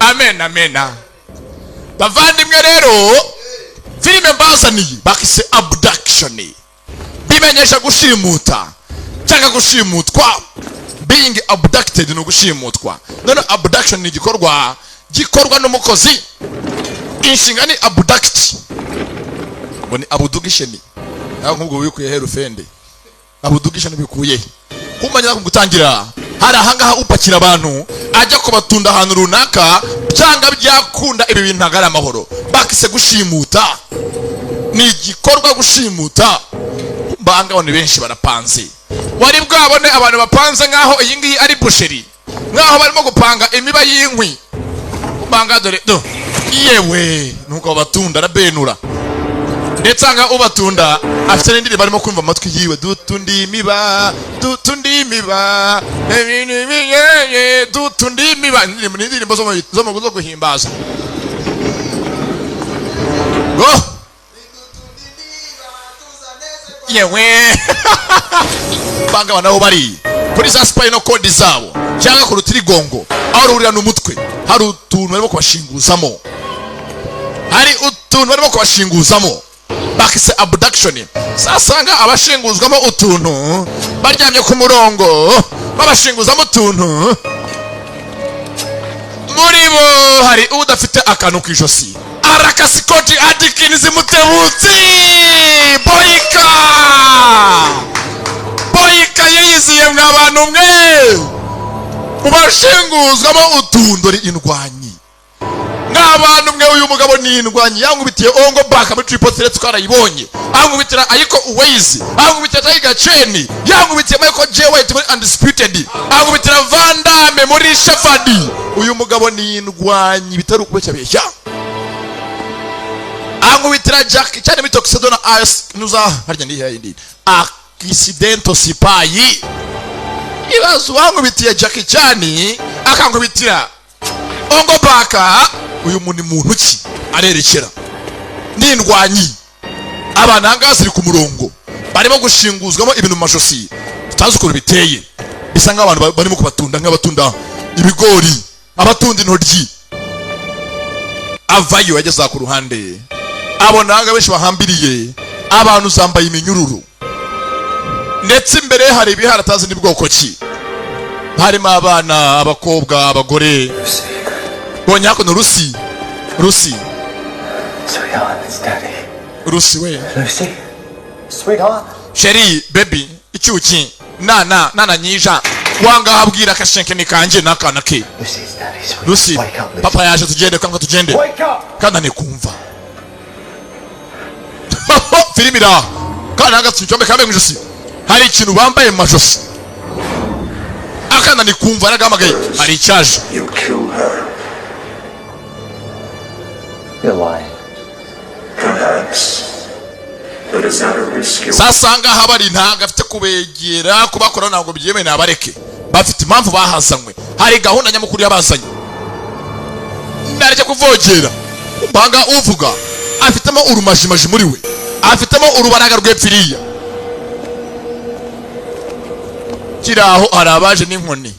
Amen, amen. Bavandimwe rero, filime mbazaniye bakise Abduction, bimenyesha gushimuta cyangwa gushimutwa. Being abducted ni ugushimutwa. None abduction ni igikorwa gikorwa n'umukozi, inshinga ni abduct, ngo ni abduction. Naho nk'ubwo wikuye he rufende? Abduction bikuye he? Kumanya gutangira hari ahangaha upakira abantu ajya kubatunda ahantu runaka, byanga byakunda ibi bintu ntabwo ari amahoro. Bakise gushimuta, ni igikorwa gushimuta. Mbanga ni benshi barapanze. Wari bwabone abantu bapanze nk'aho iyi ngiyi ari boucherie, nk'aho barimo gupanga imiba y'inkwi? Mbanga dore do, yewe, nuko batunda arabenura. Ndetse anga ubatunda afite n'indirimbo arimo kumva amatwi yiwe: "Dutunda imiba, dutunda imiba, ibintu biyeye, dutunda imiba." Indirimbo ni indirimbo zo mu zo guhimbaza go. Yewe, bangaba nabo bari kuri za spinal cord zabo cyangwa ku rutirigongo aho ruhurira n'umutwe, hari utuntu barimo kubashinguzamo, hari utuntu barimo kubashinguzamo. Bakise abduction. Sasanga abashinguzwamo utuntu baryamye ku murongo, babashinguzamo utuntu. Muri bo hari udafite akantu ku ijosi. Arakasikoti Adikinizi Mutebutsi Boyika, Boyika yiyiziye. Mwa bantu mwe, mu bashinguzwamo utuntu indwanyi. Mw'abantu mwe, uyu mugabo ni indwanyi. Yankubitiye Ong Bak muri Triple Threat, twarayibonye. Ankubitira Ayiko Uwezi, ankubitira Tiger Chen, yankubitiye Michael J White muri Undisputed, ankubitira Van Damme muri Shepherd. Uyu mugabo ni indwanyi bitari ukubeshya beshya. Ankubitira Jack cyane muri Tuxedo na Ice nuza harya ni hehe indi Accidental Sipayi. Ibazo wankubitiye Jackie Chan, akankubitira Ong Bak, uyu muntu ni muntu ki? Arerekera n'indwanyi. Abantu ahangaha ziri ku murongo, barimo gushinguzwamo ibintu mu majosi tutazi ukuntu biteye. Bisa nk'abantu barimo kubatunda nk'abatunda ibigori, abatunda intoryi. Avayo, yageze aha ku ruhande, abona ahangaha benshi bahambiriye abantu zambaye iminyururu, ndetse imbere ye hari ibihara atazi ni bwoko ki. Harimo abana, abakobwa, abagore. Bonye hakuno Rusi, Rusi. Sweetheart, it's Daddy. Rusi we. Lucy? Sweetheart? Chérie, baby, icyuki, nana nana nyija wanga abwira akashenkeni kanjye n'akana ke. Lucy, it's Daddy. Sweetheart. Rusi. Wake up, Lucy. Papa yaje, tugende kanga, tugende. Wake up! Kandi kumva filimi iraha kandi hagati icyombe kambaye mu ijosi, hari ikintu bambaye mu majosi. Akana ni kumva nagahamagaye, hari icyaje. You killed her. You're lying. Perhaps. But is that a risk you Sasa ngaha bari ntabwo afite kubegera, kubakora ntabwo byemewe. Nabareke, bafite impamvu bahazanywe, hari gahunda nyamukuru yabazanye. Nareke kuvogera. Mbanga uvuga afitemo urumajimaji muri we, afitemo urubaraga rw'epfiriya kiri aho. Hari abaje n'inkoni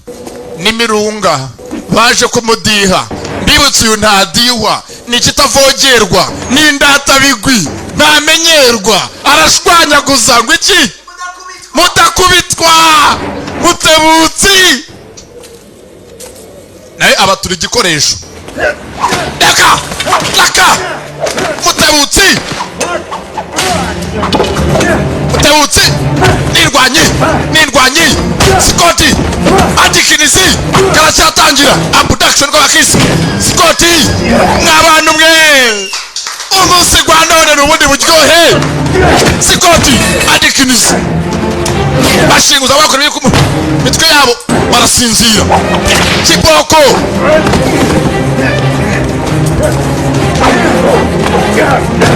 n'imirunga baje kumudiha. Mbibutse, uyu ntadihwa, ni ikitavogerwa, ni indatabigwi, ntamenyerwa, arashwanyaguza. Ngo iki? Mudakubitwa Mutebutsi nawe abatura igikoresho. Reka reka, Mutebutsi, Mutebutsi nirwanye, nirwanye. Sikoti Adikinizi karacyatangira abduction rw'abakisi. Sikoti, mwabantu mwe, umunsi gwa none ni ubundi buryohe. Sikoti Adikinizi bashinguza, bakora ibiri ku mitwe yabo, barasinzira. Kiboko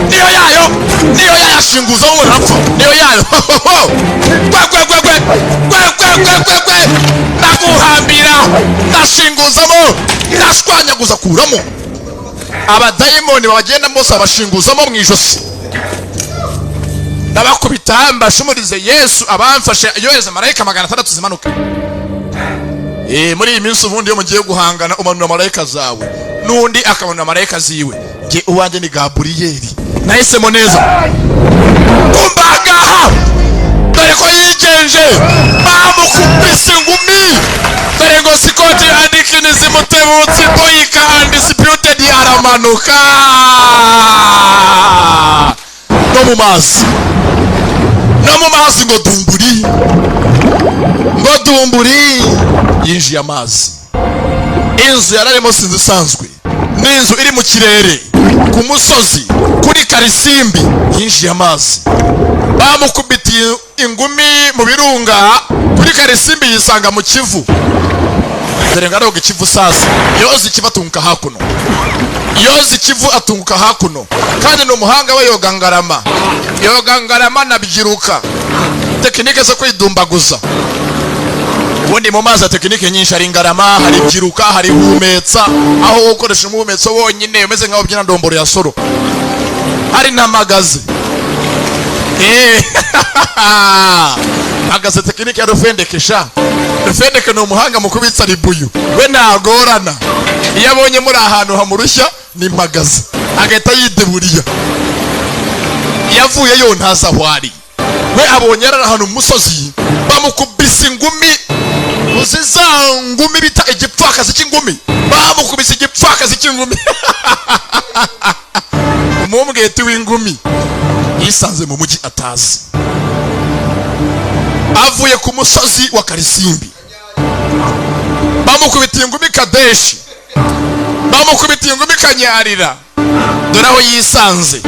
niyo yayo, niyo yayo, ashinguza umuntu arapfa. Niyo yayo, gwe gwe gwe gwe gwe gwe gwe gwe gwe, ndaguhambira, ndashinguzamo, ndashwanyaguza, kuramo abadayimoni babagenda bose, abashinguzamo mu ijosi. Ndabakubita mbashumurize Yesu abamfashe, yohereza marayika 600 zimanuka. Muri iyi minsi ubundi iyo mugiye guhangana umanura marayika zawe. N'undi akabona marayika ziwe. Njye uwanjye ni Gaburiyeli, nahisemo neza. Kumbagaha dore ko yigenje, bamukubise ingumi. Dore ngo Scott Adkins Mutebutsi Boyka undisputed aramanuka no mu mazi, no mu mazi, ngo dumburi, ngo dumburi, yinjiye amazi. Inzu yararimo sinzi isanzwe, ni inzu iri mu kirere ku musozi kuri Karisimbi. Yinjiye amazi, bamukubitiye ingumi mu birunga kuri Karisimbi, yisanga mu Kivu. Dore ngo aroga Ikivu. Sasa yoza Ikivu atunguka hakuno, yoza Ikivu atunguka hakuno. Kandi ni umuhanga we, yoga ngarama, yoga ngarama na byiruka, tekinike zo kwidumbaguza. Ubundi mu mazi tekinike nyinshi: hari ingarama, hari byiruka, hari humetsa, aho ukoresha umuhumetso wonyine umeze nk'aho ubyina ndomboro ya soro, hari n'amagazi. Magaze tekinike ya Rufendeke sha. Rufendeke ni umuhanga mu kubitsa ribuyu, we ntagorana. Iyo abonye muri ahantu hamurushya ni magaze, agahita yideburiya. Yavuyeyo ntazi aho ari. We abonye ari ahantu mu musozi, bamukubise ingumi. Uzi za ngumi bita igipfakazi cy'ingumi? Bamukubise igipfakazi cy'ingumi, umumbweti w'ingumi. Yisanze mu mujyi atazi, avuye ku musozi wa Karisimbi, bamukubitiye ingumi Kadeshi, bamukubitiye ingumi Kanyarira. Dore aho yisanze.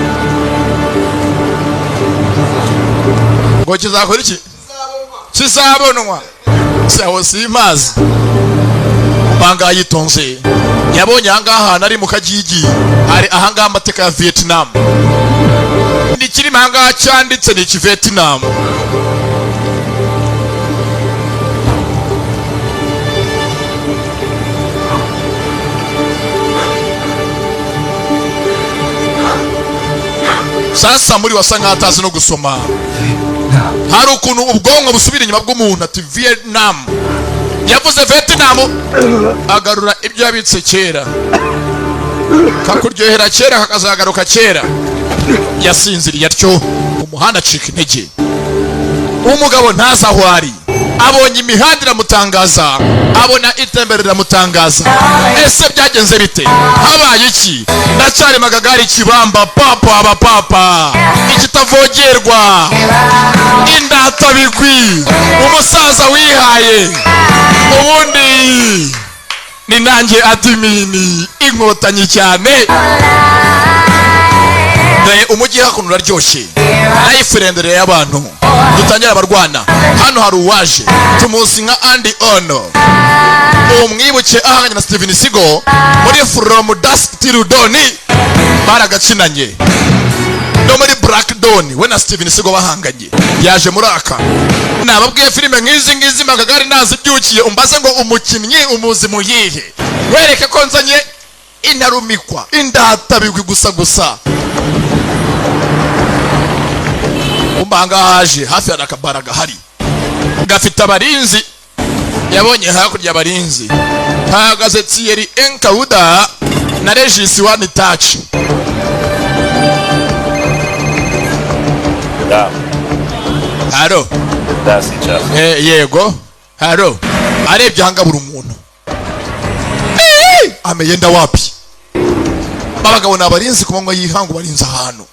Ngo kizakora iki? Kizabonwa aho simazi. Bangaha yitonze, yabonye ahangaha ahantu ari mu Kagigi. Hari ahangaha amateka ya Vietnam, ni kirimo ahangaha cyanditse ni iki Vietnam. Sasa muri wasa nkaho atazi no gusoma. Hari ukuntu ubwonko busubira inyuma bw'umuntu, ati Vietnam, yavuze Vietnam, agarura ibyo yabitse kera, kakuryohera kera kakazagaruka kera. Yasinziriye atyo umuhanda acika intege. Umugabo ntazi aho ari. Abonye imihanda iramutangaza, abona itembere riramutangaza. Ese byagenze bite? Habaye iki? Ndacyari Magagari Kibamba, papa aba papa, ikitavogerwa, indatabigwi, umusaza wihaye. Ubundi ni nanjye admin inkotanyi cyane. Dore umujyi hakuno uraryoshye, life irendere y'abantu. Dutangira abarwana. Hano hari uwaje tumuzi nka Andy Ono, umwibuke ahanganye na Steven Seagal muri From Dusk Till Dawn, baragakinanye no muri Black Dawn, we na Steven Seagal bahanganye. Yaje muri aka. Nababwiye filime nk'izi ngizi Magagari nazibyukiye. Umbaze ngo umukinnyi umuzi muyihe, wereke ko nzanye intarumikwa, indatabigwi gusa gusa. Umba haje hafi, hari akabara gahari gafite abarinzi. Yabonye hakurya abarinzi, hahagaze Thierry Enkawuda na Regis One Touch. Da, Haro. da, сейчас. Yego, haro. Arebye ahanga buri muntu. Ameyenda wapi? Abagabo ni abarinzi ku manywa y'ihangu, barinze ahantu.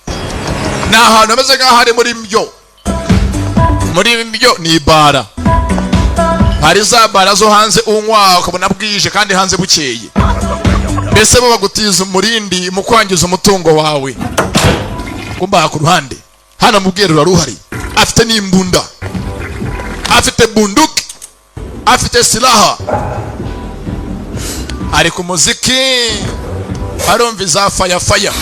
Ni ahantu hameze nk'aho ari muri mbyo, muri mbyo ni ibara. Hari za bara zo hanze unywa ukabona bwije kandi hanze bukeye. Mbese bo bagutiza umurindi mu kwangiza umutungo wawe. Kumbaha ku ruhande hano mu bwiherero ruhari, afite n'imbunda, afite bunduki, afite silaha, ari ku muziki, arumva iza faya faya.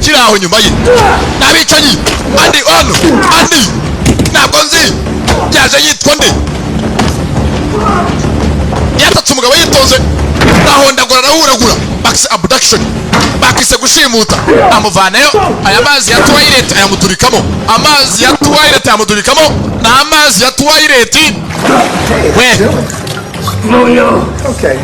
Kiri aho nyuma ye n'abicanyi. Andi ono, andi ntabwo nzi yaje yitwa nde. Yatatse umugabo yitonze, arahondagura, arahuragura. Bakise abduction, bakise gushimuta. Amuvanayo aya mazi ya toilet ayamuturikamo, amazi ya toilet ayamuturikamo. Ni amazi ya toilet we. Okay.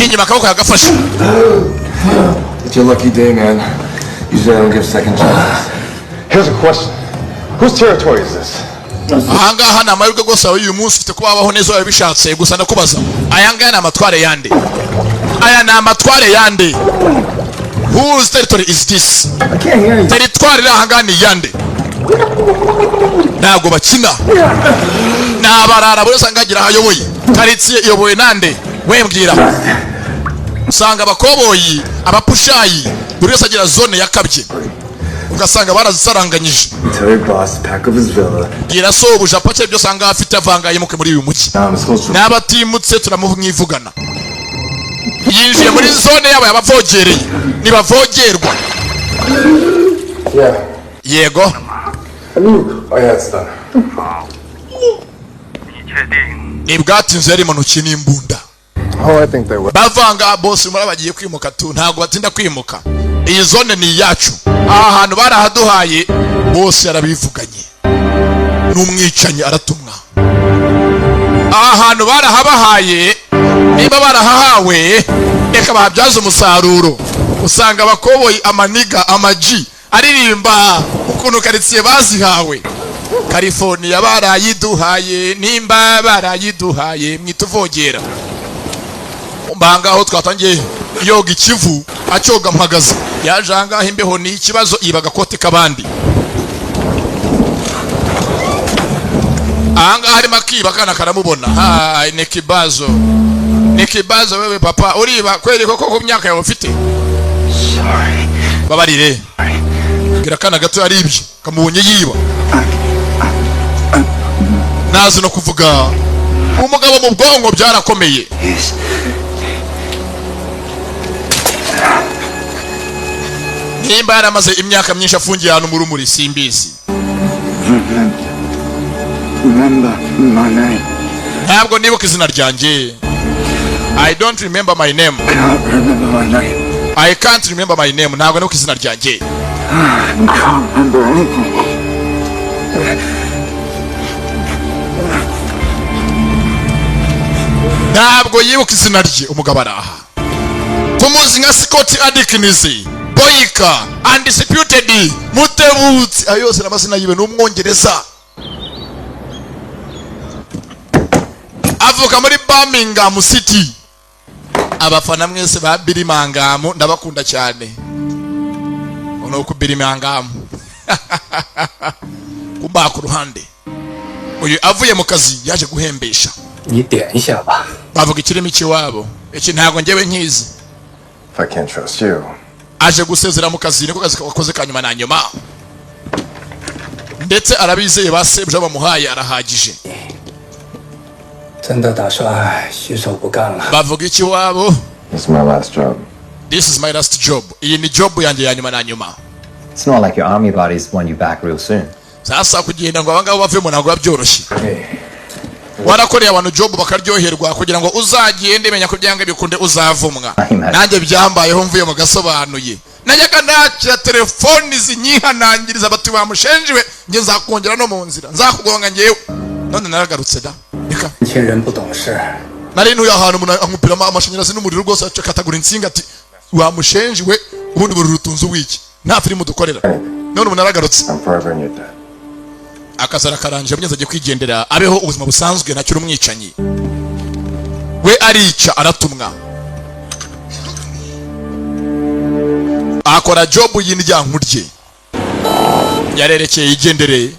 Inyuma akaboko yagafashe. It's your lucky day, man. Usually I don't give second chances. Here's a question. Whose territory is this? Ahangaha ni amahirwe rwose yawe uyu munsi, ufite kuba wabaho neza wawe bishatse. Gusa ndakubaza, aya ngaya ni amatware yande? Aya ni amatware yande? Whose territory is this? I can't hear you. Teritwari iri ahangaha ni iyande? Ntabwo bakina, ni abarara. Buri wese agira aho ayoboye. Karitsiye iyobowe nande? We mbwira. Usanga abakoboyi, abapushayi, buri wese agira zone yakabye, ugasanga barazisaranganyije. Tell your boss to pack up his villa. Bwira sobuja apakire byose ahangaha afite, avanga yimuke muri uyu mujyi. Now I'm supposed to. N'abatimutse turamumwivugana. Yinjiye muri zone yabo yabavogereye, ntibavogerwa. Yeah. Yego. Oh yeah, it's done. Ntibwatinze yari mu ntoki n'imbunda. Oh, I think they will. Bavanga bose muri bagiye kwimuka tu, ntabwo batinda kwimuka. Iyi zone ni iyacu, aha hantu barahaduhaye. Bose yarabivuganye n'umwicanyi aratumwa. Aha hantu barahabahaye, niba barahahawe reka bahabyaze umusaruro. Usanga abakoboyi, amaniga, amaji aririmba ukuntu karitsiye bazihawe. California barayiduhaye, nimba barayiduhaye mwituvogera. Mbangaho twatangiye yoga ikivu, acyoga mpagaze. Yaje ahangaha imbeho ni ikibazo, yiba agakote k'abandi. Ahangaha harimo akiba, akana karamubona. Hai, ni kibazo, ni kibazo. Wewe papa, uriba kweri koko ku myaka yawe ufite? Babarire, bwira akana gato yaribye, kamubonye yiba, nazi no kuvuga. Umugabo mu bwonko byarakomeye. Nimba yaramaze imyaka myinshi afungiye ahantu mu rumuri, simbizi. Remember my name. Ntabwo nibuka izina ryanjye. I don't remember my name. Can't remember my name. I can't remember my name. Ntabwo nibuka izina ryanjye. Can't remember anything. Ntabwo yibuka izina rye. Umugabo araha, tumuzi nka Scott Adkins, Boyka, Undisputed, Mutebutsi, ayo yose n'amazina yiwe. Ni Umwongereza, avuka muri Birmingham City. Abafana mwese ba Birmingham ndabakunda cyane. Uno ku Birmingham kumba ku ruhande, uyu avuye mu kazi yaje guhembesha. 你点一下吧。 Bavuga ikirimi cy'iwabo, iki ntabwo njyewe nkizi. If I can't trust you. Aje gusezera mu kazi, niko kazi wakoze ka nyuma na nyuma, ndetse arabizeye, ba sebuja bamuhaye arahagije. 真的打算洗手不干了。 Bavuga ikiwabo. This is my last job. This is my last job. Iyi ni job yanjye ya nyuma na nyuma. It's not like your army buddies want you back real soon. Sasa kugenda ngo abangabo bavemo ntabwo biba byoroshye. Warakoreye abantu job bakaryoherwa, kugira ngo uzagende menya ko byanga bikunde uzavumwa. Nanjye byambayeho, mvuye mu gasobanuye najyaga nakira telefoni zinyihanangiriza bati: "Wamushenjiwe, njye nzakongera no mu nzira nzakugonga." Ngewe none naragarutse da, reka. 年轻人不懂事， Nari ntuye ahantu umuntu ankupira amashanyarazi n'umuriro rwose, akatagura insinga ati: "Wamushenjiwe, ubundi bururu utunze uwiki nta filime dukorera." None ubu naragarutse. I'm forever in your debt. Akazi arakarangije, mugenzi agiye kwigendera abeho ubuzima busanzwe, ntakiri umwicanyi. We arica, aratumwa, akora job y'indyankurye. Yarerekeye yigendere,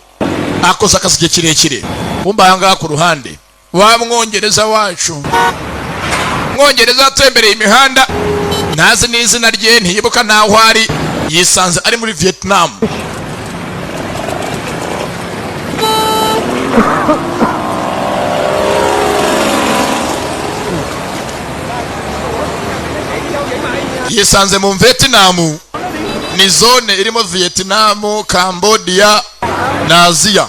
akoze akazi igihe kirekire. Kumba aha ngaha ku ruhande, wa Mwongereza wacu, Mwongereza atembereye imihanda, ntazi n'izina rye, ntiyibuka n'aho ari, yisanze ari muri Vietnam. Yisanze mu Vietnam, ni zone irimo Vietnam, Cambodia na Aziya.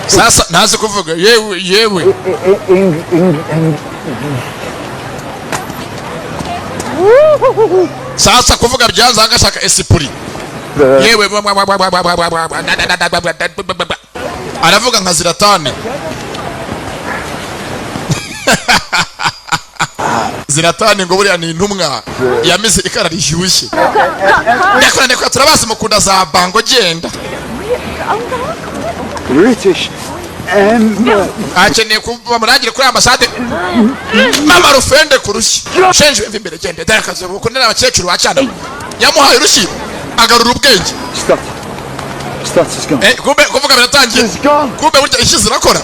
Sasa ntazi kuvuga, yewe yewe. Sasa kuvuga byanze, agashaka esprit yewe. Aravuga nka Ziratani. Ziratani ngo buriya ni intumwa yamize ikara rishyushye. Ndekura, ndekura, turabazi mukunda za bango, genda. British Empire. Akeneye kuba murangire kuri ambasade. Mama rufende ku rushyi shenje wemva imbere, genda dore akazi ukundana abakecuru ba cyane. Yamuhaye urushyi agarura ubwenge. Stop. Stutter's gone. Eh, kumbe kuvuga biratangiye. Kumbe burya ishyi zirakora.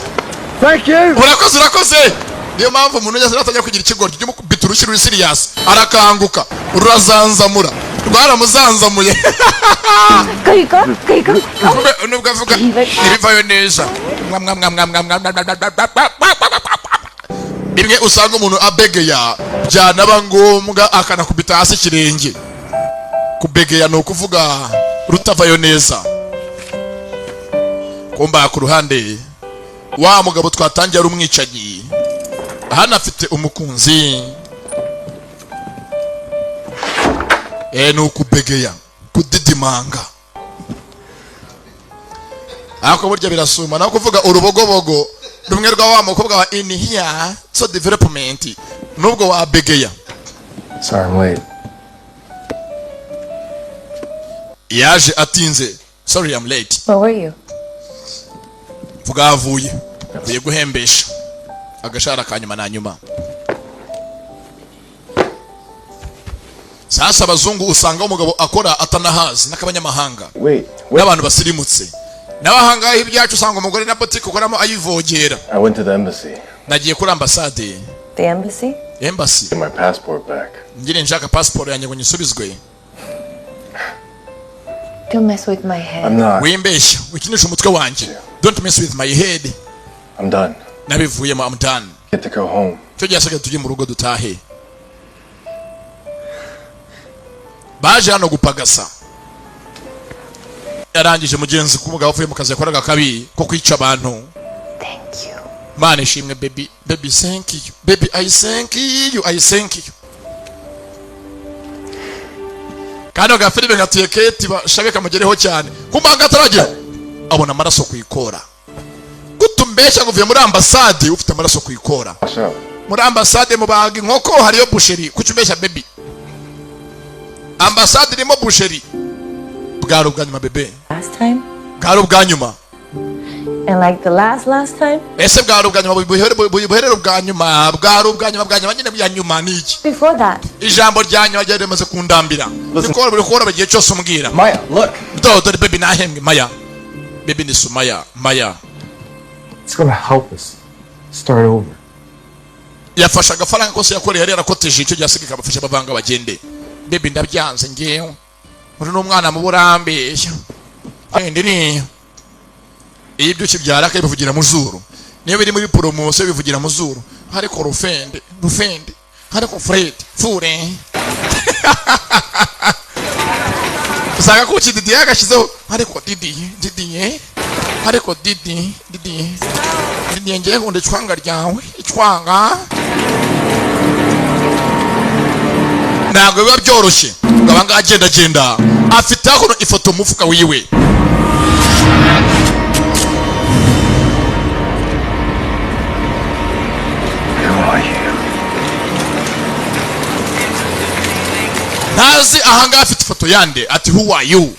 Thank you. Urakoze, urakoze. Niyo mpamvu umuntu wese atangiye kugira ikigoryi ujye umukubita urushyi ruri serious, arakanguka, rurazanzamura, rwaramuzanzamuye. 可以哥，可以哥。 Kumbe nubwo avuga ntibivayo neza. Mwa, mwa, mwa, mwa, mwa, mwa, mwa, mwa, mwa, mwa, mwa, mwa, mwa, mwa. Bimwe usanga umuntu abegeya, byanaba ngombwa akanakubita hasi ikirenge. Kubegeya ni ukuvuga rutavayo neza. Kumba ku ruhande wa mugabo twatangiye ari umwicanyi, hano afite umukunzi. Ni ukubegeya, kudidimanga, ariko burya birasuma naho kuvuga urubogobogo rumwe rwa wa mukobwa wa in here so development nubwo wabegeya. Sorry I'm late. Yaje atinze. Sorry I'm late. Where were you? Vuga avuye avuye guhembesha agashara ka nyuma na nyuma. Sasa abazungu usanga umugabo akora atanahazi n'akabanyamahanga Wait, n'abantu basirimutse n'abahangaha ibyacu, usanga umugore na botike ukoramo ayivogera. I went to the embassy. Nagiye kuri ambasade. The embassy? Embassy. Get my passport back. Ngire nshaka pasiporo yanjye ngo nyisubizwe. Don't mess with my head. I'm not. Wimbeshya, wikinisha umutwe wanjye. Don't mess with my head. I'm done. Nabivuyemo, I'm done. Get to go home. Icyo gihe asigaye tujye mu rugo dutahe. Baje hano gupagasa. Yarangije mugenzi ko umugabo avuye mu kazi yakoraga kabi ko kwica abantu. Thank you. Mana ishimwe, baby, baby, thank you, baby, I thank you, I thank you. Kano gafilime gatuye keti bashabe kamugereho cyane. Kumanga ataragera abona amaraso ku ikora. Gutumbesha ngo uvuye muri ambasade ufite amaraso ku ikora. What's up? Muri ambasade mubaga inkoko, hariyo boucherie. Kuki umbeshya, baby? Ambasade irimo boucherie. Bwari ubwa nyuma, bébé. Last time? Bwari ubwa nyuma. And like the last last time? Ese bwari ubwa nyuma buherere ubwa nyuma, bwari ubwa nyuma, bwa nyuma nyine bya nyuma ni iki? Before that. Ijambo rya nyuma ryari rimaze kundambira, niko buri kubona igihe cyose umbwira. Maya, look. Do dore baby, nahembwe. Maya, baby, ni Sumaya, Maya. It's gonna help us start over. Yafashe agafaranga kose yakoreye, yari yarakoteje icyo gihe, asigaye akabafasha bavanga bagende. Baby, ndabyanze ngewe, uri n'umwana mu burambeshya. Wenda ni iyo ibyuki byarakaye bivugira mu zuru, niyo biri muri poromosiyo bivugira mu zuru. Ariko rufende, rufende, ariko Fred fure usanga kuki Didiye yagashyizeho. Ariko Didiye, Didiye, ariko Didi, Didiye, Didiye, ngiye nkunda icwanga ryawe, icwanga. Ntabwo biba byoroshye ngo abangaba agenda agenda afite hakuno ifoto mu mufuka wiwe. Who are you? Ntazi ahangaha afite ifoto yande. Ati: "Who are you?"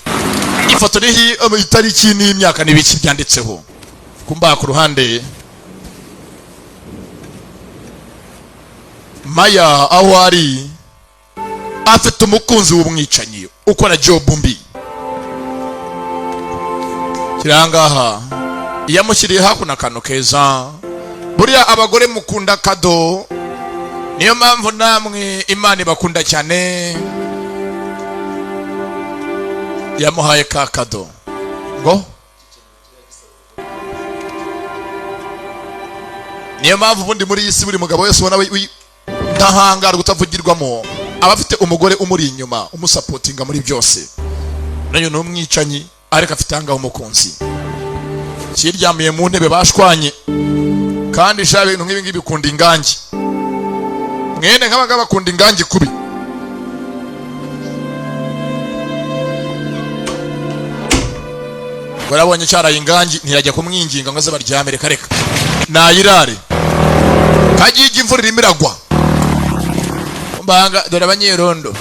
Ifoto iriho itariki n'imyaka n'ibiki byanditseho. Kumba ku ruhande Maya aho ari afite umukunzi w'umwicanyi ukora job mbi kirangaha. Yamushyiriye hakuno akantu keza. Buriya abagore mukunda cadeau, niyo mpamvu namwe Imana ibakunda cyane. Yamuhaye ka cadeau ngo niyo mpamvu ubundi muri iyi si buri mugabo wese ubona ntahangarwa utavugirwamo aba afite umugore umuri inyuma umusapotinga muri byose. Nayo ni umwicanyi ariko afite ahangaha umukunzi kiryamiye mu ntebe bashwanye. Kandi sha ibintu nk'ibi ngibi bikunda ingangi, mwene nk'abangaba bakunda ingangi kubi. Umugore abonye cyaraye ingangi ntiyajya kumwinginga ngo aze baryame. Reka reka, nayirare kagigi, imvura irimo iragwa. Mbanga dore abanyerondo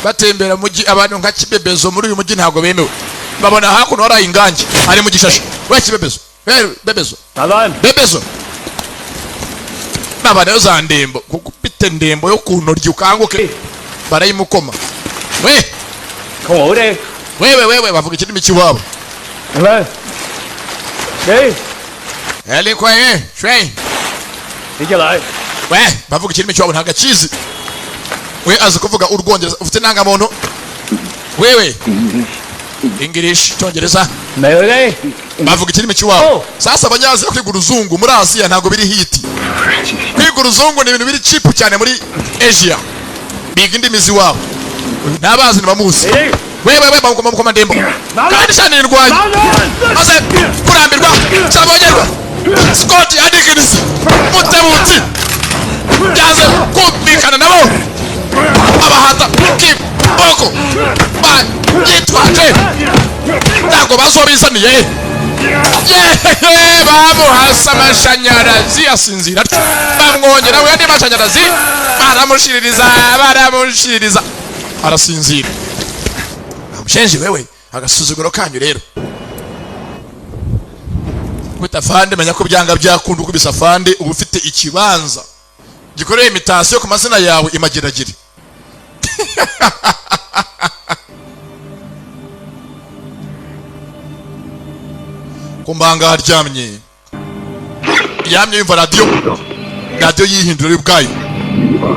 batembera mujyi, abantu nka Kibebezo muri uyu mujyi ntabwo bemewe. Babona hakuno haraye ingangi ari mu gishashi. We Kibebezo, we Bebezo, Bebezo, nabaneyo za ndembo kukupite ndembo yo kuntoryi ukanguke, barayimukoma. We wewe wewe, bavuga ikirimi cy'iwabo. Ariko shwe we, bavuga ikirimi cy'iwabo ntabwo akizi. We azi kuvuga Urwongereza. Ufite indangamuntu wewe? English, Icyongereza, bavuga ikirimi cy'iwabo. Sasa Abanyaziya kwiga uruzungu muri Aziya ntabwo biri hit. Kwiga uruzungu ni ibintu biri cheap cyane muri Asia, biga indimi z'iwabo ntabazi ntibamuzi. Wewe we, bamukoma mukoma ndembo kandi cyane nirwanya maze kurambirwa cyabongerwa. Scott Adkins Mutebutsi byanze kumvikana nabo, abahata kiboko babyitwaje ntabwo bazi uwo bizaniye. Yehehe, bamuhasa amashanyarazi asinzira atyo, bamwongera andi mashanyarazi, baramushiririza baramushiririza arasinzira. Mushenji wewe, agasuzuguro kanyu rero kwita afande. Menya ko byanga byakunda ukubisa afande uba ufite ikibanza gikoreye imitasiyo ku mazina yawe imageragere. Kumbanga aryamye yamye yumva radiyo, radiyo yihindura yo ubwayo,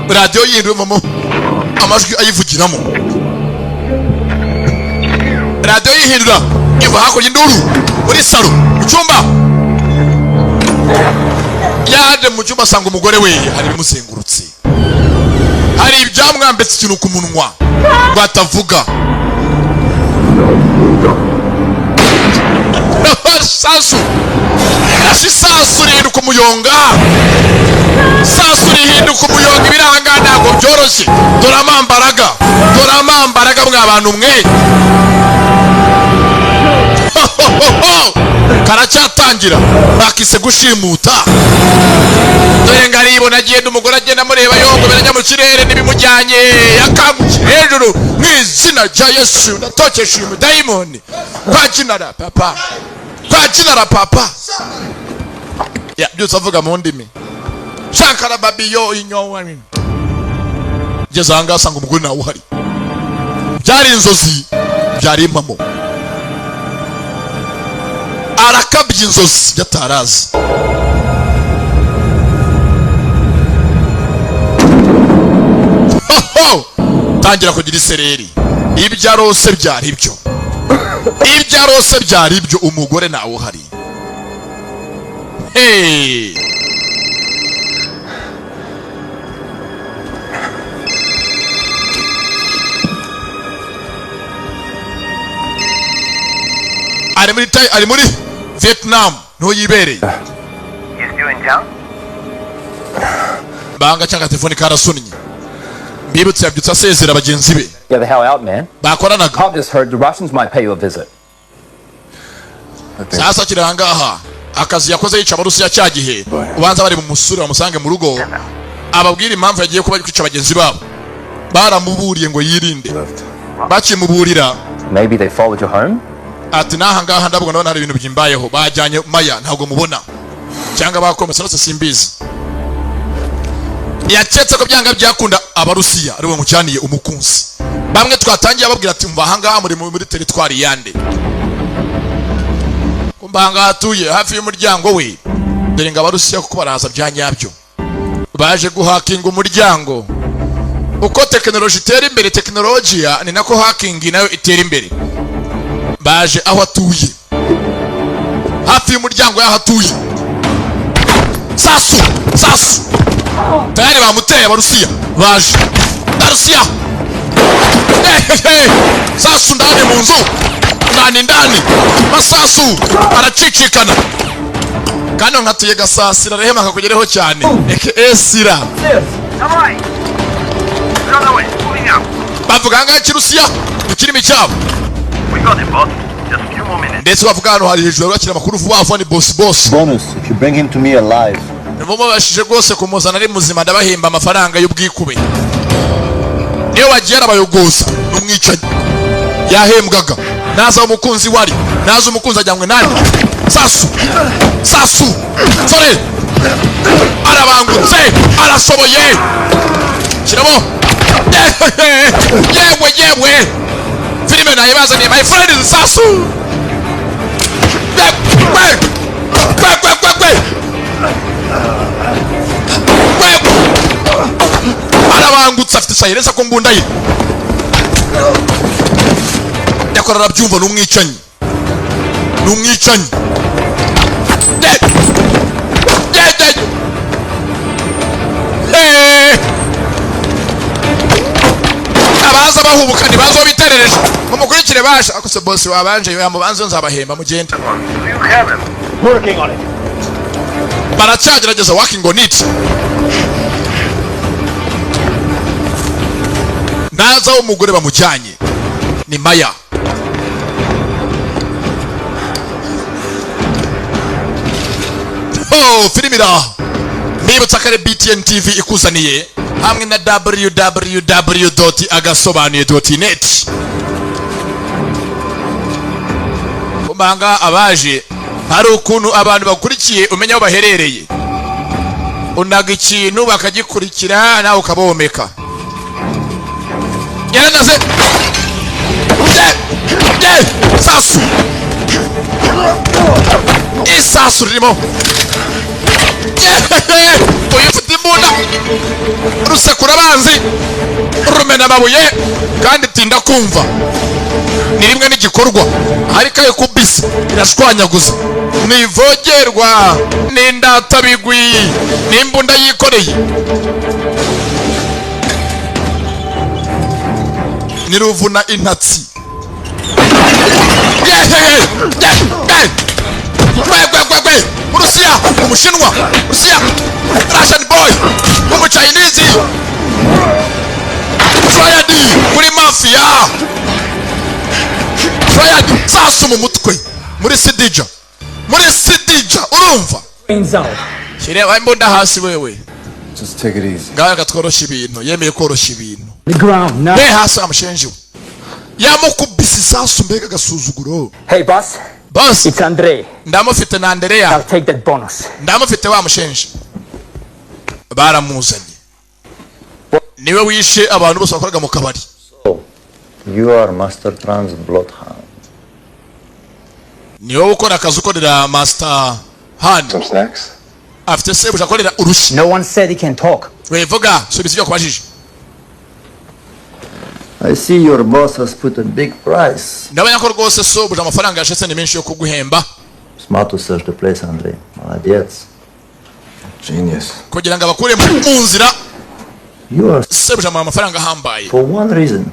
radiyo yihindura yumvamo amajwi ayivugiramo, radiyo yihindura iva hakurya induru muri salo mu cyumba. Yaje mu cyumba asanga umugore we hari ibimuzengurutse, hari ibyamwambitse ikintu ku munwa batavuga. Sasu rashi, sasu rihinduka umuyonga, sasu rihinduka umuyonga. Ibiranga ntabwo byoroshye. Dore amambaraga, dore amambaraga mwa bantu mwe. Karacyatangira bakise gushimuta. Dore ngaribona agenda, umugore agenda amureba yongo birajya mu kirere n'ibimujyanye yakangukiye hejuru. Mu izina rya Yesu ndatokesha uyu mudayimoni kwa jina la papa, kwa jina la papa. Ya byose avuga mu ndimi shankara babiyo inyowa. Ngeze aha ngaha asanga umugore nawe uhari. Byari inzozi, byari impamo, arakabya inzozi byatarazi. Tangira kugira isereri. Ibyo arose byari ibyo, ibyo arose byari ibyo, umugore nawe uhari. Hey! Ari muri Tai, ari muri Vietnam niho yibereye. Banga cyangwa telefone karasunnye. Mbibutse yabyutse asezera bagenzi be Get the hell out, man. bakoranaga. Cop just heard the Russians might pay you a visit. Sasa kiri ahangaha akazi yakoze yica Abarusiya cya gihe ubanza bari mu musure bamusange mu rugo ababwira impamvu yagiye kuba kwica bagenzi babo. Baramuburiye ngo yirinde, bakimuburira Maybe they followed you home? ati n'aha ngaha ndabwo ndabona hari ibintu byimbayeho. Bajyanye Maya ntabwo mubona cyangwa bakometse rwose simbizi. Yaketse ko byanga byakunda Abarusiya aribo bamucyaniye umukunzi. Bamwe twatangiye ababwira ati mva aha ngaha muri muri teritwari yande, kumva aha ngaha atuye hafi y'umuryango we. Dore ngo Abarusiya kuko baraza bya nyabyo baje guhakinga umuryango. Uko tekinoloji itera imbere, tekinolojiya ni nako hacking nayo itera imbere. Baje aho atuye hafi y'umuryango y'aho atuye. Sasu sasu tayari bamuteye Abarusiya baje. Abarusiya sasu ndani mu nzu, ndani ndani, masasu aracicikana. Kano nkatuye Gasasira rehema kakugereho cyane eke esira. Bavuga ngaho Ikirusiya mu kirimi cyabo. We got him, boss. Just a few more minutes. Ndetse bavuga hano hari hejuru bakira amakuru vuba vuba, ni boss, boss. Bonus if you bring him to me alive. Mubashije rwose kumuzana ari muzima, ndabahemba amafaranga y'ubwikube. Niyo wagiye arabayogoza, ni umwicanyi yahembwaga. Naza umukunzi wari, naza umukunzi ajyanywe nani. Sasu, sasu, sore arabangutse, arashoboye. Shyiramo. Yewe yewe, filime nayibazaniye, my friend, is sasu. Kwe kwe kwe kwe kwe kwe, arabangutse, afite silencer ku mbunda ye, yakora arabyumva. Ni umwicanyi, ni umwicanyi. Ye ye ye. Hey! Abaza bahubuka ntibazi uwo biterereje, mumukurikire basha. Ako se boss wabanje yamubanze, nzabahemba mugende. Do you have him? Working on it. Baracyagerageza, working on it. Naza aho umugore bamujyanye ni Maya. Oh, filimi iraha. Nibutsa ko ari BTN TV ikuzaniye hamwe na www.agasobanuye.net. Kumbanga abaje, hari ukuntu abantu bakurikiye umenya aho baherereye, unaga ikintu bakagikurikira, nawe ukabomeka. Yaranaze. Ye ye, sasu, isasu ririmo. Yehehe, uyu ufite imbunda rusekura abanzi, rumena amabuye kandi tinda kumva ni rimwe n'igikorwa, ariko ayo kubisi irashwanyaguza, ntivogerwa n'indatabigwi n'imbunda yikoreye niruvuna intatsi. Yehehe, ye ye, gwe gwe gwe gwe. Urusiya, Umushinwa, Rusiya, Russian boy, Umuchinese, Triad kuri mafia, Triad. Sasu mu mutwe muri Sidija, muri Sidija, urumva. Brains out. Shyira imbunda hasi wewe. Just take it easy. Ngaho katworoshya ibintu, yemeye koroshya ibintu. The ground now. Be hasi amushenje we, yamukubise isasu. Mbega agasuzuguro! Hey, boss. Boss. It's Andre. Ndamufite na Andereya. I'll take that bonus. Ndamufite wa mushenje, baramuzanye, niwe wishe abantu bose bakoraga mu kabari. So, you are Master Tran's bloodhound. Ni wowe ukora akazi ukorera Master Han. Some snacks? Afite sebuja akorera urushyi. No one said he can talk. Wivuga, subiza ibyo akubajije. I see your boss has put a big price. Ndabona ko rwose sobuja amafaranga yashetse ni menshi yo kuguhemba. Smart to search the place, Andre. Молодец. Genius. Kugira ngo abakure mu nzira. You are Sebuja amuha amafaranga ahambaye. for one reason,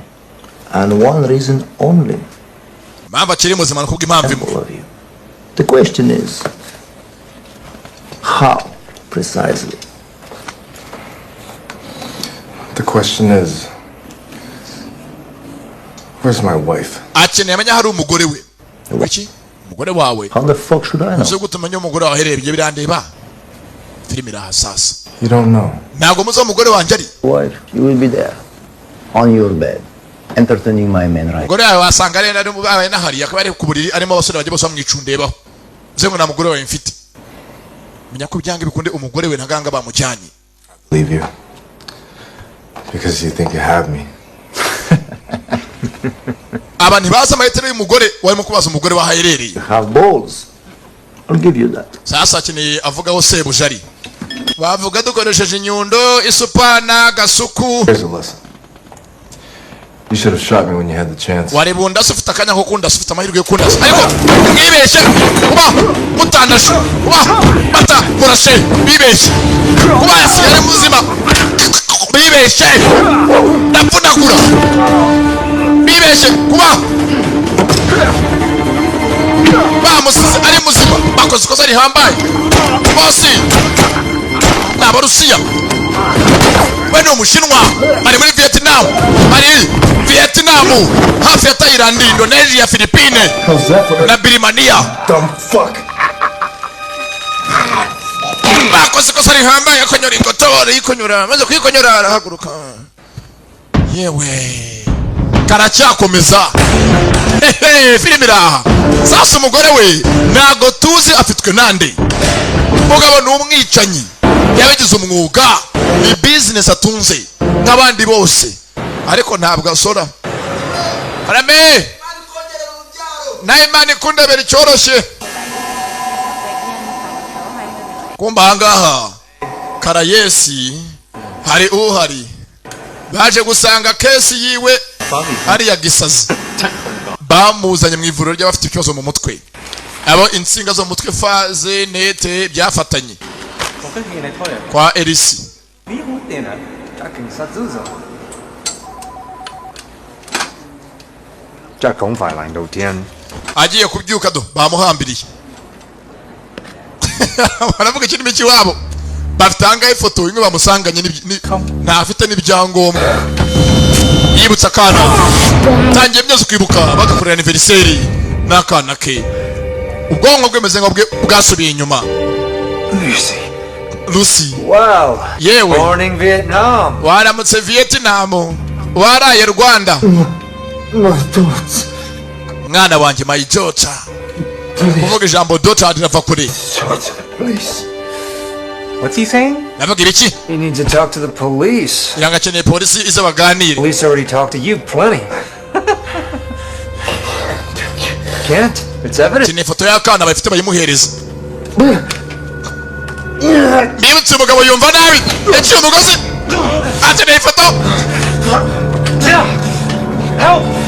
and one reason only. Impamvu akiri muzima ni kubw'impamvu imwe. All of you. The question is, how precisely? The question is, where's my wife? Akeneye amenya hari umugore we. Kuki umugore wawe? How the fuck should I know? Uzi gute umenya umugore wawe aherereye? Ibyo birandeba. Filime iraha sasa. You don't know. Ntabwo muzi aho umugore wanjye ari. Wife, you will be there, on your bed, entertaining my men right. Umugore wawe wasanga ari abaye nahari, akaba ari ku buriri arimo abasore bagiye bose bamwicundebaho. Uze ngo nta mugore wawe mfite. Menya ko byanga bikunde umugore we ntaganga bamujyanye. Leave you. Because you think you have me. Aba ntibazi amahitamo y'umugore, warimo kubaza umugore wahaherereye. You have balls. I'll give you that. Sasa akeneye avugaho sebuja ari, bavuga dukoresheje inyundo, isupana, gasuku. Here's a lesson. You should have shot me when you had the chance. Wareba undasa ufite akanya ko kundasa, ufite amahirwe yo kundasa, ariko mwibeshye kuba mutandashe, kuba bata murashe, bibeshye kuba yasigaye ari muzima, bibeshye ndapfunagura, bibeshye kuba bamusize ari muzima, bakoze ikosa rihambaye. Bose ni Abarusiya, we ni Umushinwa, bari muri Vietnam, bari Vietnam. Vietnam, hafi ya Thailand, Indonesia, Philippine How's that for na Birimaniya. Dumb fuck? Bakoze ikosa rihambaye, akonyora ingoto, arayikonyora, amaze kuyikonyora arahaguruka. Yewe, karacyakomeza. Hehe, filime iraha. Sasa umugore we ntago tuzi afitwe nande. Umugabo ni umwicanyi yabigize umwuga, ni business atunze nk'abandi bose, ariko ntabwo asora. Arame nawe, Imana ikundebera icyoroshye. Kumba ahangaha karayesi hari uhari baje gusanga case yiwe hariya gisazi, bamuzanye mu ivuriro ry'abafite ikibazo mu mutwe, abo insinga zo mu mutwe faze nete byafatanye kwa Erisi. 这咁快嚟到天， Agiye kubyuka do bamuhambiriye, baravuga ikirimi cy'iwabo. Bafite ahangaha ifoto imwe bamusanganye ntafite n'ibyangombwa. Yibutse akana, tangiye byose kwibuka, bagakorera anniversaire n'akana ke. Ubwonko bwemeze nka bwasubiye inyuma. Lucy. Lucy. Wow. Yewe. Morning, Vietnam. Waramutse Vietnam, waraye Rwanda. My thoughts. Mwana wanjye, my daughter. Kuvuga ijambo daughter rirava kure. Talk to the police. What's he saying? Navuga ibiki? He needs to talk to the police. Yanga akeneye polisi ize baganire. Police already talked to you plenty. Can't. It's evident. Akeneye ifoto y'akana bafite bayimuhereza. Bibutse umugabo yumva nabi, yaciye umugozi. Akeneye ifoto,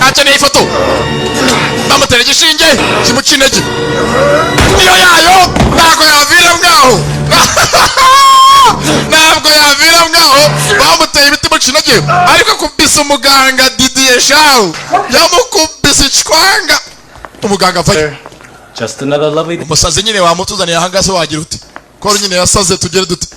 akeneye ifoto. Bamutera igishinge kimuca intege, niyo yayo ntabwo yavira mwaho, ntabwo yavira mwaho. Bamuteye ibiti muca intege, ariko akubise umuganga Didier Shawu, yamukubise icwanga, umuganga avayo. Just another lovely Umusazi nyine wamutuzaniye ahangaha se, wagira ute ko nyine yasaze, tugere dute?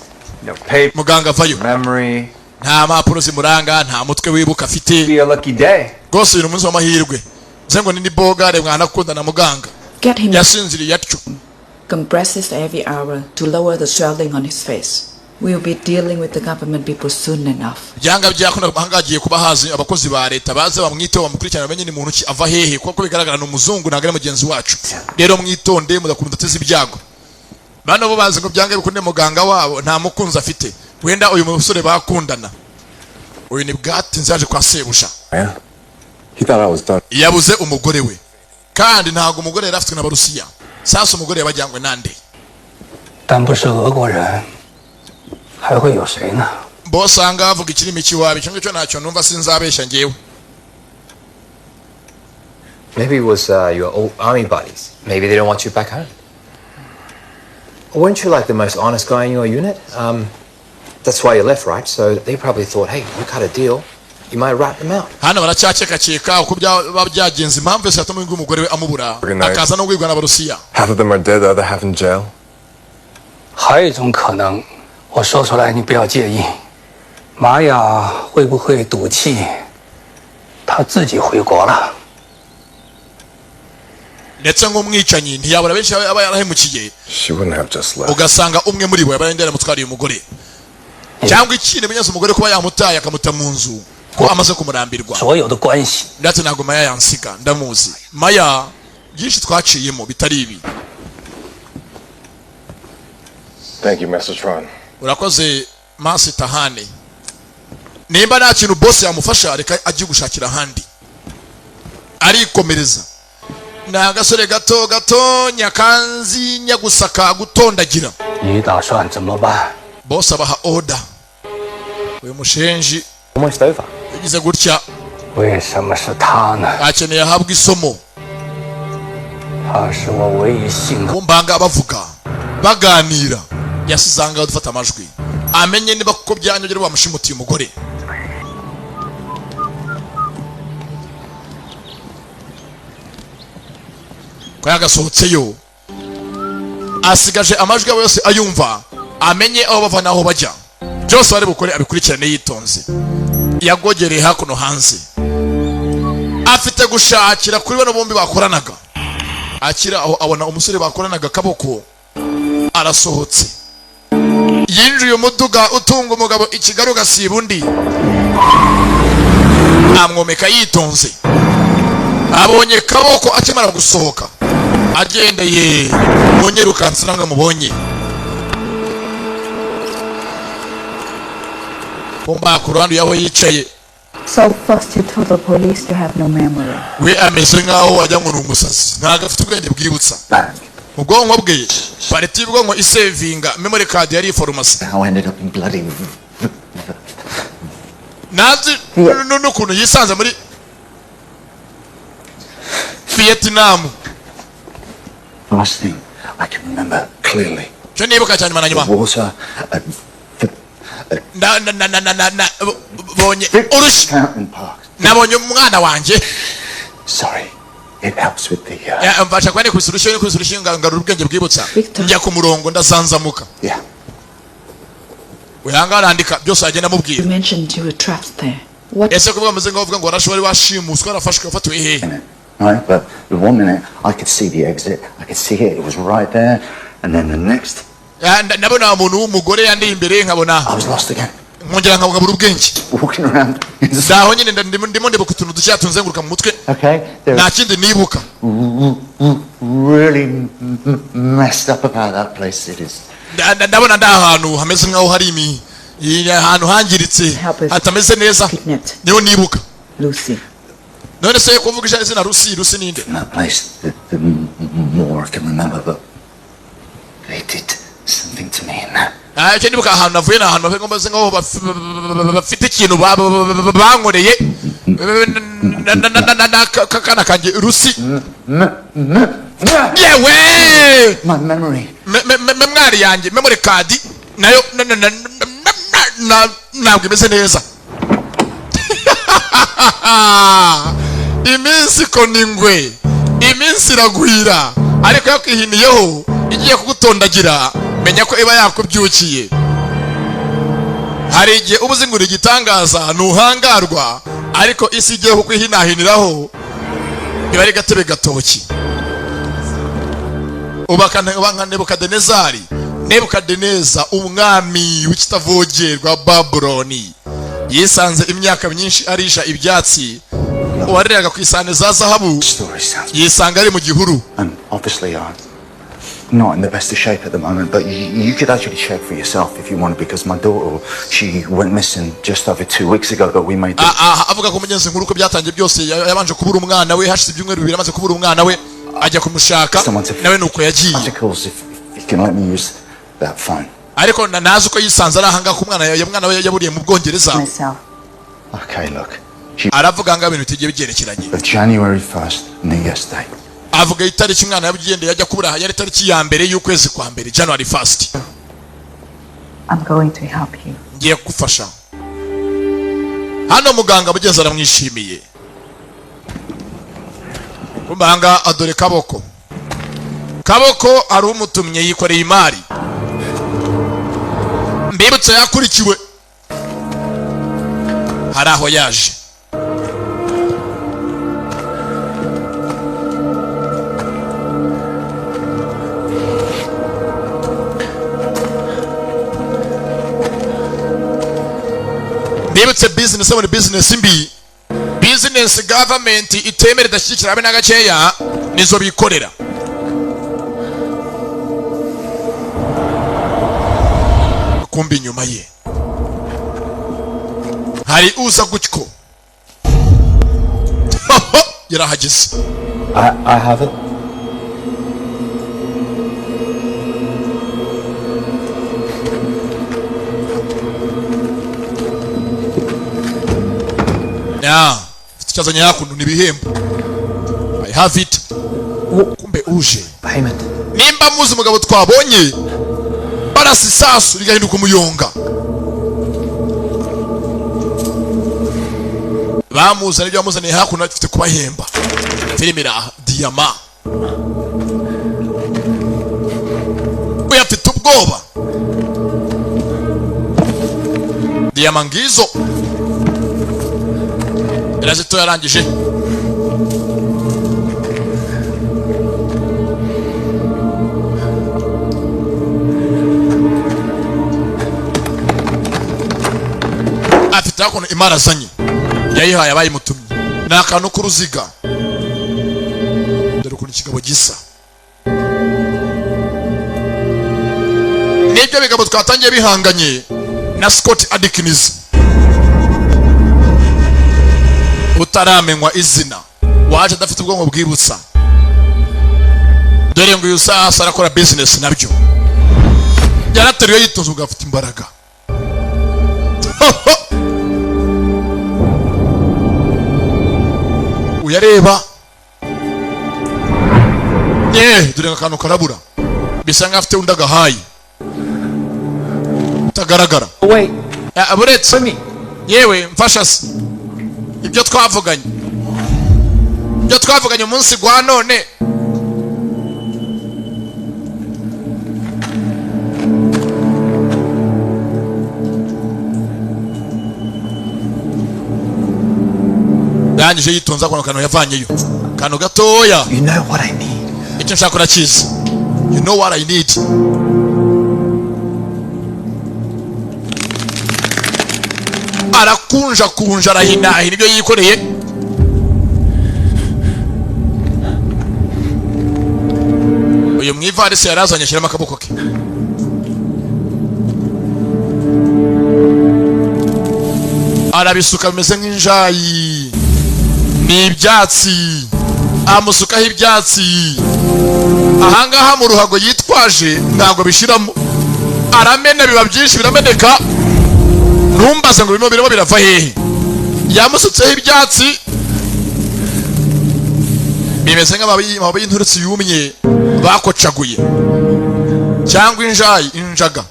No paper. Muganga avayo. Memory. Nta mpapuro zimuranga, nta mutwe wibuka afite. Be a lucky day. Rwose uyu ni umunsi w'amahirwe, nze ngo ni bogare mwanakunda na muganga. Get him Yasinziriye atyo. compresses every hour to lower the swelling on his face. We'll be dealing with the government people soon enough. Byanga byakunda ahangaha agiye kuba hazi abakozi ba leta, baze bamwiteho, bamukurikirana, bamenye ni muntu ki, ava hehe, kuko bigaragara ni umuzungu, ntabwo ari mugenzi wacu. Rero mwitonde, mudakunda ateze ibyago. Bano bo bazi ngo byanga bikunde muganga wabo nta mukunzi afite, wenda uyu musore bakundana. Uyu ni bwatinze yaje kwa sebuja. Yeah. He thought I was done. Yabuze umugore we, kandi ntabwo umugore yari afitwe n'Abarusiya. Sasa umugore yabajyanywe nande? 但不是俄国人，还会有谁呢？ Bose ahangaha avuga ikirimi cy'iwabo, icyo ngicyo ntacyo numva, sinzabeshya ngewe. Maybe it was your old army buddies. Maybe they don't want you back home. Weren't you like the most honest guy in your unit? That's why you left, right? So they probably thought, hey, we cut a deal. You might rat them out. Hano baracyakekakeka uko byaba byagenze, impamvu yose yatuma uyu umugore we amubura, Good night. Akaza no guhigwa n'Abarusiya. Half of them are dead, the other half in jail. 还有一种可能，我说出来你不要介意。玛雅会不会赌气，她自己回国了？ Ndetse nk'umwicanyi ntiyabura benshi aba yarahemukiye. She wouldn't have just left. Ugasanga umwe muri bo yaba yaramutwariye umugore, cyangwa ikindi binyuze umugore kuba yamutaye akamuta mu nzu ko amaze kumurambirwa. 所有的关系。 Ndetse ntabwo Maya yansiga, ndamuzi Maya, byinshi twaciyemo bitari ibi. Thank you, Master Tron. Urakoze Master Tahane. Nimba nta kintu boss yamufasha, reka ajye gushakira ahandi. Arikomereza, ni agasore gato gato nyakanzi nyagusaka gutondagira. 你打算怎么办？ Boss abaha order, uyu mushenji Almost over. yagize gutya. 为什么是他呢？ Akeneye ahabwa isomo. 他是我唯一信的。 Kumbanga bavuga baganira, yasize ahangaha dufata amajwi, amenye niba kuko byanyogera bamushimutiye umugore. Ko yagasohotseyo, asigaje amajwi yabo yose ayumva, amenye aho bava n'aho bajya, byose bari bukore abikurikirane yitonze. Yagogereye hakuno hanze. Afite gushakira kuri bano bombi bakoranaga. Akira aho, abona umusore bakoranaga akaboko arasohotse, yinjiye umuduga utunga umugabo i Kigali, ugasiba undi amwomeka yitonze. Abonye kaboko akimara gusohoka agendeye munyirukansi, namwe mubonye kumba ku ruhande yaho yicaye. So first you told the police you have no memory. We ameze nkaho wajya ngo ni umusazi, ntabwo afite ubwenge bwibutsa mu bwonko bwe. Part y'ubwonko isevinga memory card yari farumasi. How I ended up in bloody Nazi n'ukuntu yisanze muri Vietnam. Last thing I can remember clearly. Cyo nibuka cyane nyuma na nyuma The water at na na na na na na na bonye urushyi. Fountain Park. Nabonye umwana wanjye. Sorry. It helps with the Ya, mfasha kuba nikubise urushyi, nikubise urushyi ngarura ubwenge bwibutsa, njya ku murongo, ndazanzamuka. Yeah. Wihanga arandika byose agenda amubwira. You mentioned you were trapped there. What Ese kuvuga meze nkaho uvuga ngo warashe, wari washimuswe, warafashwe, wafatiwe hehe? Right? But the one minute I could see the exit, I could see it, it was right there, and then the next Ya, ndabona umuntu w'umugore yandiye imbere, nkabona I was lost again. Nkongera nkabura ubwenge. Walking around. Ndaho nyine ndimo ndibuka utuntu dushya tunzenguruka mu mutwe. Okay? There Nta kindi nibuka. really messed up about that place. It is. Ndabona ndi ahantu hameze nkaho hari ahantu hangiritse, hatameze neza, niho nibuka. Lucy. None se kuvuga izina Rusi, Rusi ninde? That place, the more I can remember, but they did something to me in that. Ah, icyo nibuka ahantu navuye ni ahantu bameze nkaho bafite ikintu bankoreye na kana kanjye Rusi yewe. My memory. Mémoire yanjye, memory card nayo ntabwo imeze neza. Iminsi ikona ingwe, iminsi iragwira, ariko yakwihiniyeho igiye kugutondagira, menya ko iba yakubyukiye. Hari igihe uba uzi ngo uri igitangaza, ntuhangarwa, ariko isi igiye kukwihinahiniraho iba ari gatebe gatoki. Uba nka Nebukadinezari. Nebukadineza, umwami w'ikitavogerwa Babuloni, yisanze imyaka myinshi arisha ibyatsi. Uwariraga ku isahani za zahabu yisanga ari mu gihuru. And obviously I'm not in the best of shape at the moment, but you could actually check for yourself if you want, because my daughter, she went missing just over 2 weeks ago, but we made the Ah, ah, avuga ko mugenzi nkuru uko byatangiye byose, yabanje kubura umwana we hashize ibyumweru 2, amaze kubura umwana we ajya kumushaka, nawe nuko yagiye. Articles if you can let me use that phone. Ariko nazi uko yisanze ari ahangaha ku mwana ya mwana we yaburiye mu Bwongereza. Okay, look. Aravuga ngo ibintu bitigeye byerekeranye. Of January 1st, New Year's Day. Avuga itariki umwana yabugendeye ajya kubura, yari itariki ya mbere y'ukwezi kwa mbere, January 1st. I'm going to help you. Ngiye kugufasha. Hano muganga mugenzi aramwishimiye. Kumbanga adore kaboko, kaboko ari umutumye yikoreye imari. Mbibutse yakurikiwe, hari aho yaje. Mbibutse business muri business mbi, business government itemera, idashyigikira habe na gakeya, nizo bikorera. Kumbi inyuma ye hari uza gutyo, yarahageze. I have it. Ya ufite icyazanye hakuno ni ibihembo. I have it. Kumbe uje Payment. Nimba muzi umugabo twabonye barasa isasu rigahinduka umuyonga, bamuzanye ibyo bamuzaniye hakuno, afite kubahemba. Filime iraha diyama, uyu afite ubwoba. Diyama ngizo irazito yarangije. Afite hakuno imari azanye, yayihaye abayimutumye. Ni akantu k'uruziga. Dore ukuntu ikigabo gisa. Nibyo bigabo twatangiye bihanganye na Scott Adkins utaramenywa izina, waje adafite ubwonko bwibutsa. Dore ngo uyu sasa arakora business, nabyo yarateruye yitonze ubwo afite imbaraga. Uyareba dore akantu karabura, bisa nkaho afite undi agahaye utagaragara. Buretse yewe, mfasha se ibyo twavuganye, ibyo twavuganye umunsi gwa none. Yarangije yitonze akona akantu yavanyeyo, akantu gatoya. You know what I need. Icyo nshaka urakizi. You know what I need. Arakunja kunja, arahinahina ibyo yikoreye. Uyu mu ivarisi yarazanye, ashyiramo akaboko ke. Arabisuka bimeze nk'injayi, ni ibyatsi, amusukaho ibyatsi. Ahangaha mu ruhago yitwaje ntabwo bishiramo, aramena biba byinshi birameneka. Ntumbaze ngo birimo birava hehe. Yamusutseho ibyatsi bimeze nk'amababi y'inturutsi yumye bakocaguye, cyangwa injayi, injaga.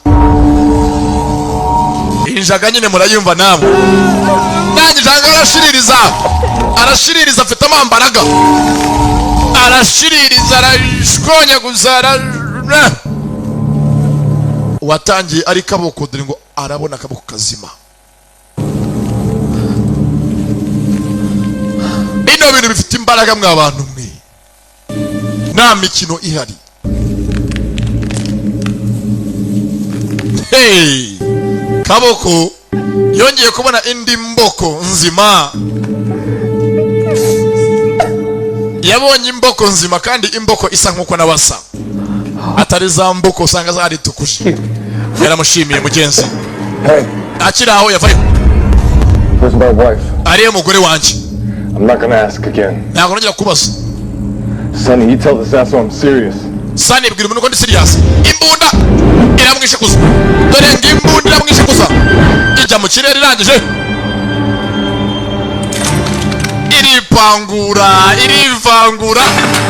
Injaga nyine murayumva namwe. Nanjye injaga arashiririza, arashiririza, afite amambaraga, arashiririza, arashkonyaguza. Watangiye ari kaboko, dore ngo arabona akaboko kazima. Bino bintu bifite imbaraga mwa bantu mwe, nta mikino ihari. Hey, kaboko yongeye kubona indi mboko nzima. Yabonye imboko nzima, kandi imboko isa nkuko nabasa, atari za mboko usanga zaritukuje. Yaramushimiye mugenzi. Akiri aho yavayo. Where's my wife? Ariyo mugore wanjye. I'm not gonna ask again. Ntabwo nongera kubaza. Sonny, you tell this asshole I'm serious. Sonny, bwira umuntu ko ndi serious. Imbunda iramwishikuza. Dore ngo imbunda iramwishikuza, ijya mu kirere irangije iripangura, irivangura,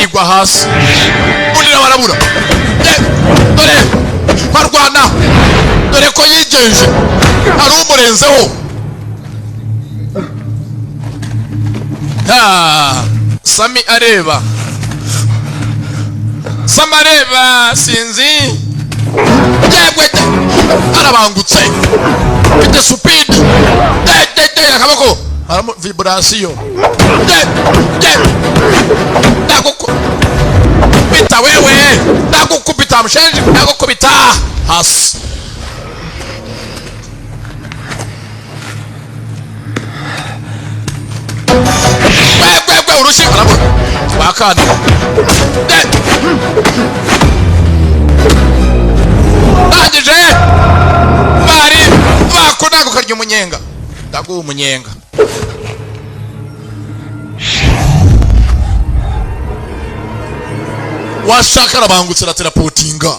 igwa hasi. Undi nawe arabura. Dore barwana, dore ko yigenje, hari umurenzeho. Sami areba, Sami areba, sinzi yegwe, arabangutse, mfite supidi de akaboko haramo vibration de ndagukubita wewe, ndagukubita mshenji, ndagukubita hasi. Wewe urushi arabura wakana ndangije bari bakunda kukarya umunyenga, ndaguha umunyenga. Washaka arabangutse, araterapotinga,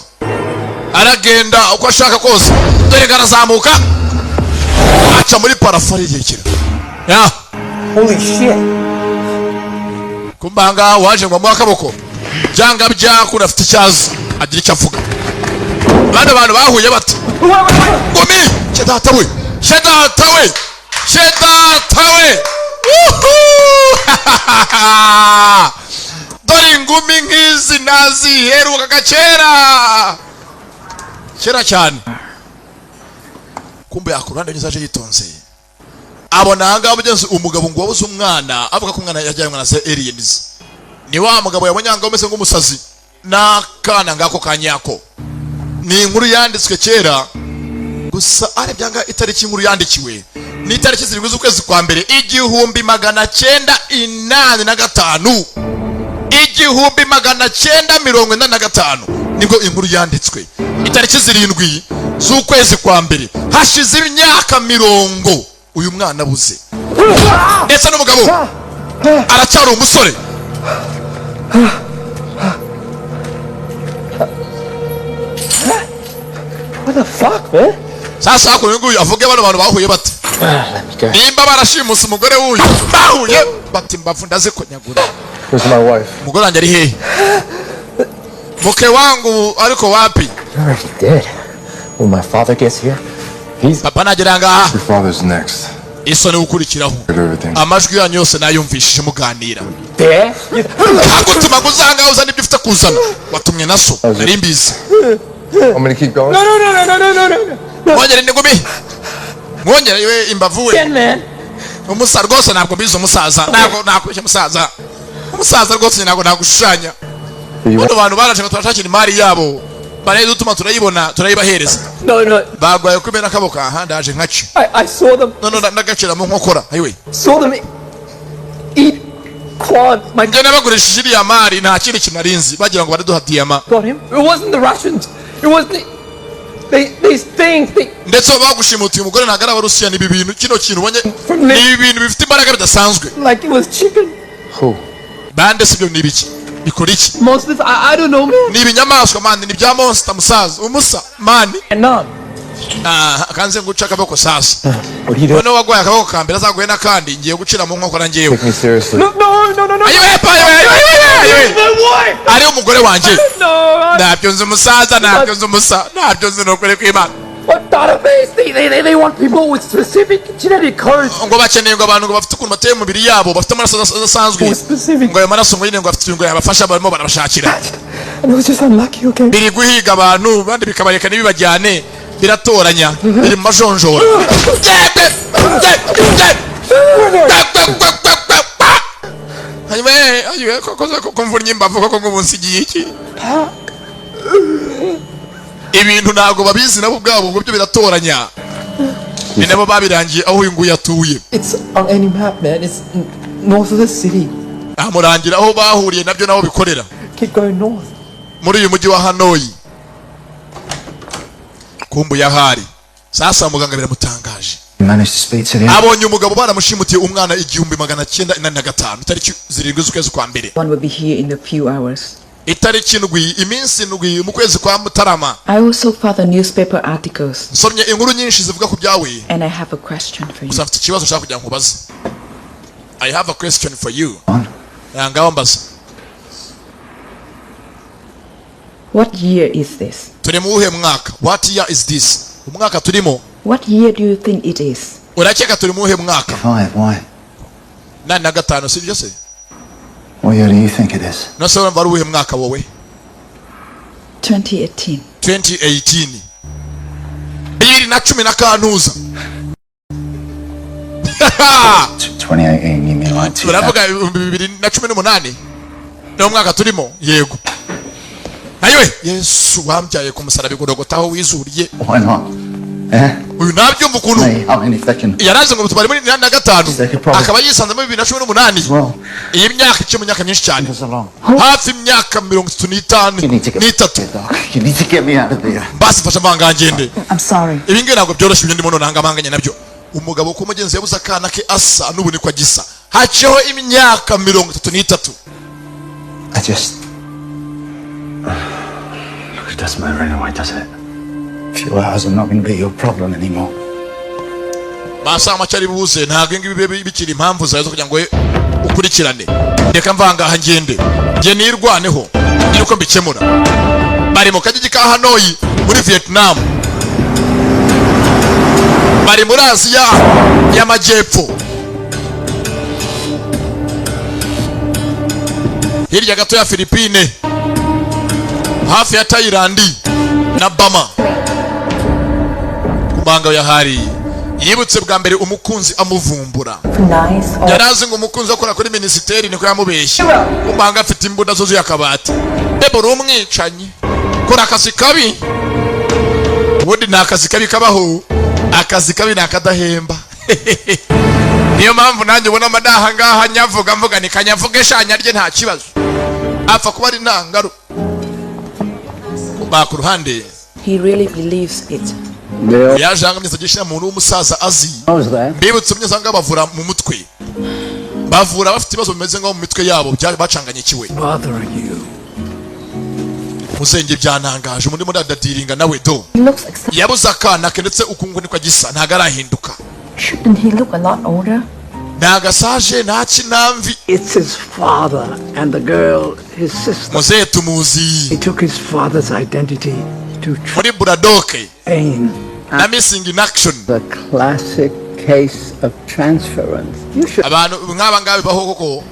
aragenda uko ashaka kose. Dore arazamuka aca muri parafo ariyekera. Ya Holy shit. Kumbanga waje ngo amuhe akaboko, byanga byakunda afite icyazi, agira icyo avuga. Bano bantu bahuye bati gumi shedata we, shedata we, shedata we. Dore ingumi nk'izi naziherukaga kera kera cyane. Kumbe akurande nyizaje yitonze, abona ahangaha mugenzi umugabo ngo wabuze umwana, avuga ko umwana yajyanye umwana ze aliens. Ni wa mugabo yabonye ahangaha umeze nk'umusazi n'akana ngako kanyako. Ni inkuru yanditswe kera, gusa arebye ahangaha itariki inkuru yandikiwe Ni itariki 7 z'ukwezi kwa mbere 1985, 1985 nibwo inkuru yanditswe. Itariki 7 z'ukwezi kwa mbere, hashize imyaka 40 uyu mwana abuze, ndetse n'umugabo aracyari umusore. What the fuck, man? Sasa hakuno uyu nguyu avuge, bano bantu bahuye bate? Let me go. Nimba barashimuse umugore w'uyu, bahuye bati imbavu ndazikonyagura. Where's my wife? Umugore wanjye ari hehe? Muke wangu ariko wapi? Already dead. When my father gets here, he's Papa nagera ngaha. Your father's next. Isoni gukurikiraho. Heard everything. Amajwi yanyu yose nayumvishije muganira. There. Agutuma uzanga uzana ibyo ufite kuzana, watumwe na so, nari mbizi. Want me to keep going? No, no, no, no, no, no, no, no. Mwongere indigumi, mwongere we imbavu we. Ten, man. Umusa rwose ntabwo mbizi, umusaza ntabwo nakubeshya, umusaza, umusaza rwose ntabwo nagushushanya. Bano bantu baraje ngo turashakira imari yabo, barayidutuma, turayibona, turayibahereza. No, no. Bagwaye kumena akaboko aha, ndaje nkace. I saw them. None ndagacira mu nkokora ayiwe. Saw them eat Quan. My Njye nabagurishije iriya mari, nta kindi kintu narinzi, bagira ngo baraduha diyama. Got him. It wasn't the Russians. It wasn't. They, these things. They, Ndetse bagushimutiye umugore ntabwo ari Abarusiya, ni ibi bintu, kino kintu ubonye ni ibintu bifite imbaraga bidasanzwe. Like it was chicken. Who? Bande si byo? Ni ibiki? Bikora iki? Monsters. I don't know, man. Ni ibinyamaswa man, ni ibya monster, musaza, umusa man. Vietnam. Ah, kanze nguca akaboko sasa. What are you doing? Noneho waguhaye akaboko ka mbere, azaguhe n'akandi. Ngiye gucira mu nkokora ngewe. Take me seriously. No, no, no, no, no. Ayiwe, epa, ayiwe, ayiwe, ayiwe, ayiwe. My wife. Ari umugore wanjye. No. Ntabyo nzi umusaza, ntabyo nzi umusa, ntabyo nzi, ni ukuri kw'Imana. What database? They want people with specific genetic codes. Ngo bakeneye ngo abantu ngo bafite ukuntu bateye mu mibiri yabo, bafite amaraso adasanzwe, ngo ayo maraso ngo nyine ngo afite ngo yabafasha, barimo barabashakira. And I was just unlucky, okay? Biri guhiga abantu abandi bikabareka ntibibajyane, biratoranya, biri mu majonjora. Hanyuma ayiwe, koko koko mvunnye imbavu koko, ngo ubu nsigiye iki? Ibintu ntabwo babizi nabo ubwabo, ngo byo biratoranya, ni nabo babirangiye aho uyu nguyu atuye. It's on any map, man. It's north of the city. Amurangira aho bahuriye nabyo nabo bikorera. Keep going north. Muri uyu mujyi wa Hanoyi kumbu ahari sasa muganga biramutangaje. You managed to speak to the Abonye umugabo baramushimutiye umwana 1985, itariki 7 z'ukwezi kwa mbere. One will be here in a few hours. Itariki 7, iminsi 7 mu kwezi kwa Mutarama. I also found the newspaper articles, Nsomye inkuru nyinshi zivuga ku byawe. And I have a question for you. Gusa mfite ikibazo nshaka kugira ngo nkubaze. I have a question for you. Ngaho mbaza. What year is this? Turi mu wuhe mwaka? What year is this? Umwaka turimo. What year do you think it is? Urakeka turi mu wuhe mwaka? Five, why? 85, sibyo se? What year do you think it is? Nose urumva ari uwuhe mwaka wowe? 2018. 2018, 2010 na kantuza. 2018, you mean like 2000? Turavuga 2018, niwo mwaka turimo, yego. Ayiwe Yesu wambyaye ku musaraba igorogota aho wizuriye. Why not? Eh? Uyu nabyumva ukuntu Hey, I mean, if they can. yarazi ngo tubari muri 85, akaba yisanze muri 2018. Iyi myaka iciye mu myaka myinshi cyane, hafi imyaka 35 n'itatu. You need to get me out of there. Basi mfasha mvangangende. I'm sorry. Ibi ngibi ntabwo byoroshye, ibyo ndimo nonanga amanganye nabyo. Umugabo ko umugenzi yabuze akana ke, asa n'ubu niko agisa, haciyeho imyaka 33. I just. Look, it doesn't matter anyway, does it? A few hours, I'm not going to be your problem anymore. Masaha make ari buze, ntabwo ibi ngibi bibe bikiri impamvu zawe zo kugira ngo ukurikirane. Reka mvangaha ngende, nge nirwaneho, ngire uko mbikemura. Bari mu kagigi ka Hanoyi muri Vietnam, bari muri Aziya y'Amajyepfo, hirya gato ya Filipine, hafi ya Tayilandi na Bama. Ku manga ya hari yibutse bwa mbere umukunzi amuvumbura. Nice. Or Yari azi ngo umukunzi akora kuri minisiteri, niko yamubeshye. Kumanga afite imbunda zuzuye akabati. Debora, umwicanyi, kora akazi kabi. Ubundi ni akazi kabi kabaho, akazi kabi ni akadahemba. Niyo mpamvu nanjye ubona amadaha ngaha nyavuga mvuga ni kanyavuge shanya rye, nta kibazo, apfa kuba ari ntangaru ba ku ruhande. He really believes it. Yaje hanga myiza gishyira muntu w'umusaza azi. Mbibutse, umunyazanga bavura mu mutwe, bavura bafite ibibazo bimeze nkaho mu mitwe yabo bacanganyikiwe. Bothering you. Muzenge, byantangaje, umuntu urimo ndadiringa nawe do. He looks excited. Yabuze akana ke, ndetse ukungu niko agisa, ntago arahinduka. Shouldn't he look a lot older? Ntago asaje, nta kinamvi. It's his father and the girl, his sister. Muzehe tumuzi. He took his father's identity to muri Buradoke train. na Missing in Action. The classic case of transference. You should Abantu nk'aba ngaba bibaho koko,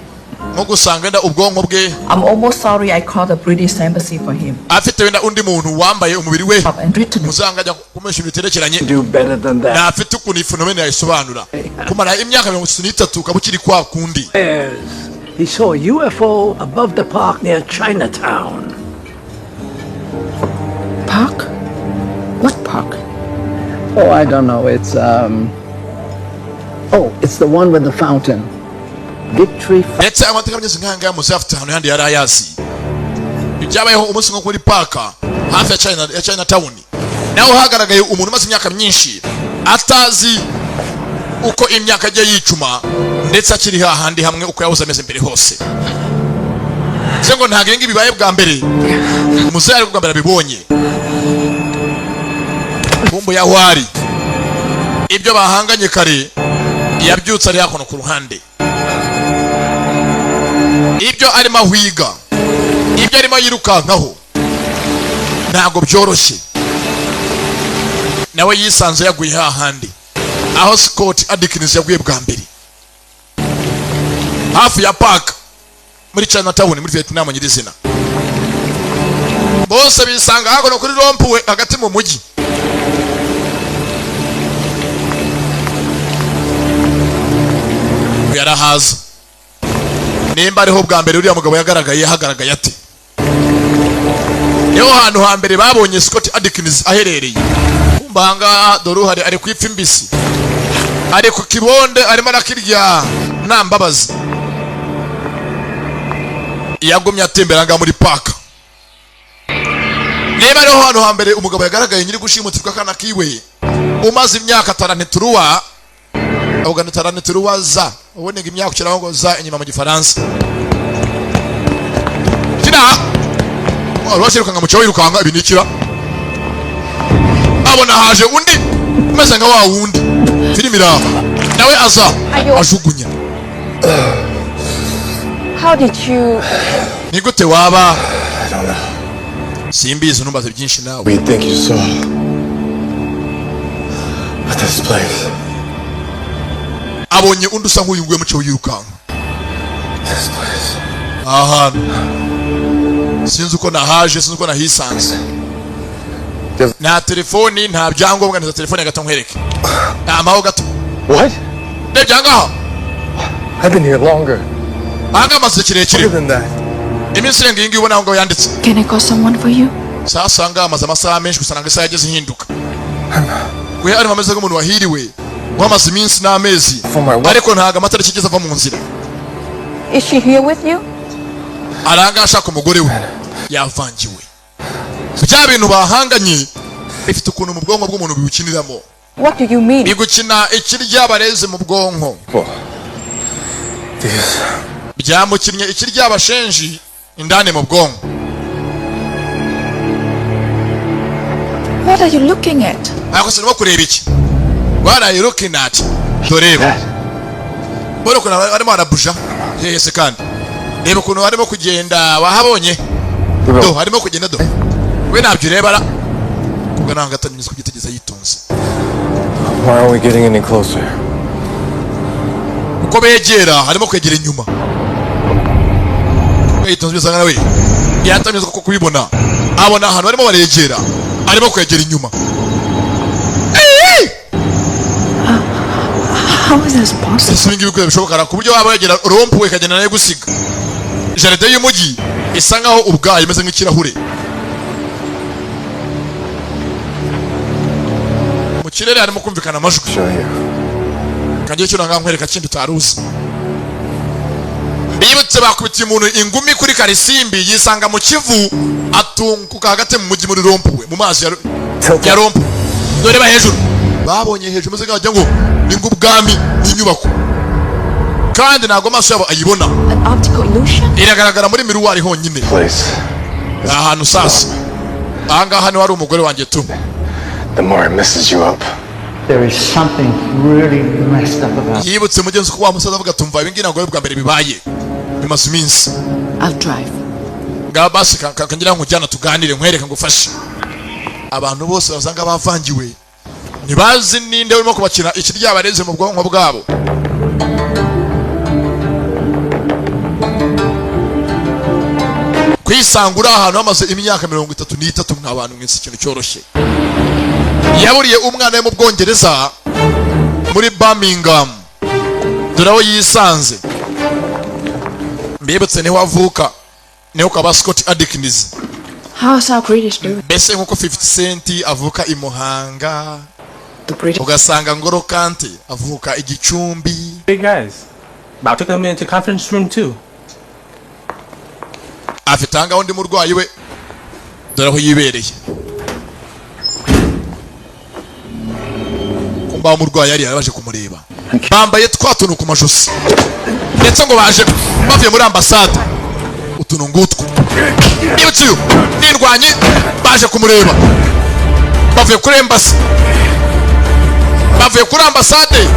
nko gusanga wenda ubwonko bwe I'm almost sorry I called the British embassy for him. afite wenda undi muntu wambaye umubiri we, muzanga ajya kumesha ibintu biterekeranye. Do better than that. Ntafite ukuntu iyi phénomène yayisobanura, kumara imyaka 33 ukaba ukiri kwa kundi. Yes. He saw a UFO above the park near Chinatown. Park? What park? Oh, I don't know. It's Oh, it's the one with the fountain. Victory Ndetse amateka myiza nk'aya ngaya, muzehe afite ahantu yandi yari ayazi. Ibyabayeho umunsi nko kuri park hafi ya China, ya China Town, naho hagaragaye umuntu umaze imyaka myinshi atazi uko imyaka agiye yicuma, ndetse akiri hahandi hamwe uko yahoze ameze mbere hose. Bivuze ngo ntabwo ibi ngibi bibaye bwa mbere, muzehe ari bwa mbere abibonye. Kumbu ya ari ibyo bahanganye kare, yabyutse ari hakuno ku ruhande, ibyo arimo ahwiga, ibyo arimo yirukankaho ntabwo byoroshye. Nawe yisanze yaguye hahandi aho Scott Adkins yaguye bwa mbere, hafi ya park muri Chinatown muri Vietnam nyirizina. Bose bisanga hakuno kuri rond-point hagati mu mujyi. Yarahaza nimba ariho bwa mbere uriya mugabo yagaragaye, hagaragaye ate? Niho hantu hambere babonye Scott Adkins aherereye. Kumva ahangaha dore uhari ari ku ifi mbisi, ari ku kibonde, arimo arakirya nta mbabazi. Yagumye atembera ahangaha muri park, niba ariho hantu hambere umugabo yagaragaye, nyiri gushimutirwa akana kiwe umaze imyaka 33. Avuga ni 33 za ubundi ngo imyaka ushyiraho ngo za inyuma mu Gifaransa. Kina wari wasirukanga mu cyo wirukanga ibi nikira, abona haje undi umeze nka wa wundi filimi iraho, nawe aza ajugunya. How did you? Ni gute waba? Simbizi, ntumbaze byinshi nawe. We think you saw. But this place, Abonye undi usa nk'uyu nguyu muco wirukanka. this place. Aha hantu sinzi uko nahaje, sinzi uko nahisanze, nta telefoni, nta byangombwa, nta telefone. Gato nkwereke, nta maho gato. What? Ndebye ahangaha. I've been here longer. Ahangaha amaze kirekire. Longer than that. Iminsi irenga iyi ngiyi ubona aho ngaho yanditse. Can I call someone for you? Sasa ahangaha amaze amasaha menshi gusa, ntabwo isaha yageze ihinduka. We arimo ameze nk'umuntu wahiriwe, wamaze iminsi n'amezi, ariko ntabwo amatariki igeze ava mu nzira. Is she here with you? Arangaha ashaka umugore we yavangiwe. Bya bintu bahanganye bifite ukuntu mu bwonko bw'umuntu biwukiniramo. What do you mean? Bigukina ikirya mu bwonko. These Byamukinnye ikiryabashenji indani mu bwonko. What are you looking at? Ariko sinimo kureba iki? What are you looking at? Dore mbona ukuntu barimo barabuja hehe se? Kandi reba ukuntu barimo kugenda, wahabonye? Do harimo kugenda, do we ntabyo ureba ra ubwo ntabwo atanyuze kugitegeza yitonze. Why aren't we getting any closer? Uko begera harimo kwegera inyuma, yitonze bisa nkaho we yatanyuze kuko kubibona, abona ahantu barimo baregera, arimo kwegera inyuma. Hey! How is this possible? Ese ibi ngibi uko bishoboka ku buryo waba wegera rond-point ikagenda nayo gusiga jardin y'umujyi isa nkaho ubwayo imeze nk'ikirahure mu kirere, harimo kumvikana amajwi. Kangiye cyo nanga nkwereka kindi utaruzi. Mbibutse, bakubitiye umuntu ingumi kuri Karisimbi, yisanga mu Kivu, atunguka hagati mu mujyi muri rond-point, mu mazi ya rond-point. Dore ba hejuru babonye hejuru maze wagira ngo ni ng'ubwami n'inyubako, kandi ntabwo amaso yabo ayibona. An optical illusion? Iragaragara muri miroir honyine. Ahantu sasa ahangaha niho hari umugore wanjye tu. The more it messes you up. There is something really messed up about Yibutse mugenzi ko wa musaza avuga, tumva ibi ngibi ntabwo ari ubwa mbere bibaye, bimaze iminsi. I'll drive. Ngaha basi kangira nkujyana tuganire, nkwereke, ngufashe. Abantu bose basanga bavangiwe, ntibazi ninde urimo kubakina ikiryabareze mu bwonko bwabo. Kwisanga uri ahantu hamaze imyaka 33, mwa bantu mwese, ikintu cyoroshye. Yaburiye umwana we mu Bwongereza muri Birmingham, dore aho yisanze. Mbibutse, niho avuka, niho kwa Scott Adkins. How's our British doing? Mbese nkuko 50 Cent avuka i Muhanga, ugasanga Ngolo Kante avuka i Gicumbi. Big guys. About to come into conference room 2. Afite ahangaha undi murwayi we, dore aho yibereye. Kumba umurwayi yari yarabaje kumureba, bambaye twa tuntu ku majosi, ndetse ngo baje bavuye muri ambasade. Utuntu ngutwo nibutse, uyu nirwanye, baje kumureba bavuye kuri embassy, bavuye kuri ambasade.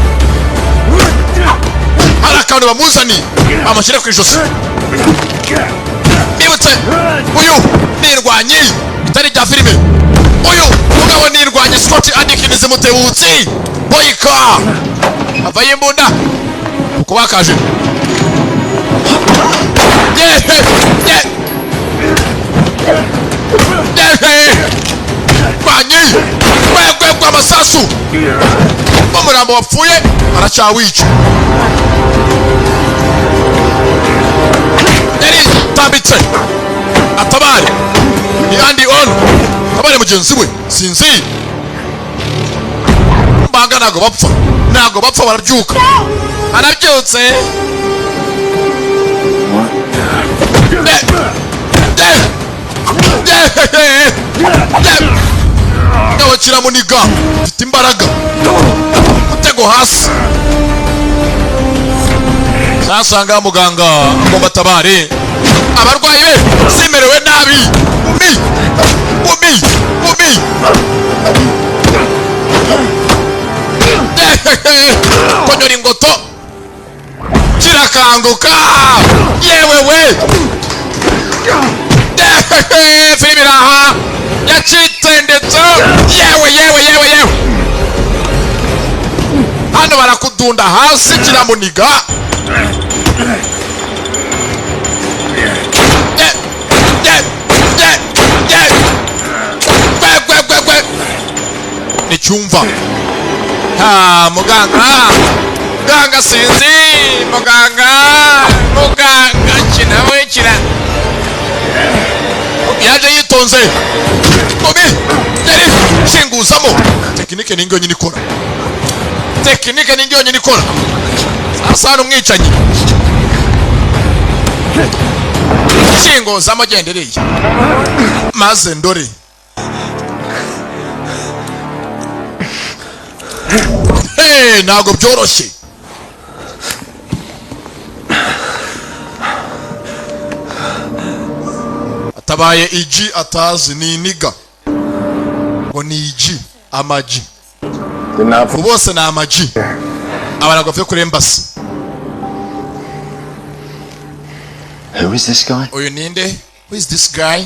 Hari akantu bamuzaniye bamushyira ku ijosi. Nibutse, uyu nirwanye itari rya filime, uyu mugabo nirwanye Scott Adkins Mutebutsi Boyka, avaye imbunda uko bakaje. Yehe ye yehe rwanyi rwegwegwe amasasu, umurambo wapfuye aracyawica. Yaritambitse atabare, ni Andy On atabare mugenzi we. Sinzi mbanga, ntabwo bapfa, ntabwo bapfa, barabyuka. Arabyutse. Ngabo kiramuniga, mfite imbaraga, mutego hasi. Sasanga muganga agomba atabare abarwayi be zimerewe nabi. Umi umi umi konyora ingoto kirakanguka. Yewe we, filime iraha yacitse ndetse. Yewe yewe yewe yewe, hano barakudunda hasi, kiramuniga. Ye, ye, ye, ye. Gwe, gwe, gwe, gwe. Nicyumva ha muganga, muganga sinzi, muganga, muganga kina we kina. Yaje yitonze mubi, yari shinguzamo tekinike ningo nyine ikora, tekinike ningo nyine ikora. Sasa hano umwicanyi shinguzamo, gendereye maze ndore. Hey, ntabwo byoroshye. Atabaye igi atazi ni iniga ngo ni igi amaji bose ni amaji. Abantu bavuye kuri embassy. Who is this guy? Uyu ninde? Who is this guy?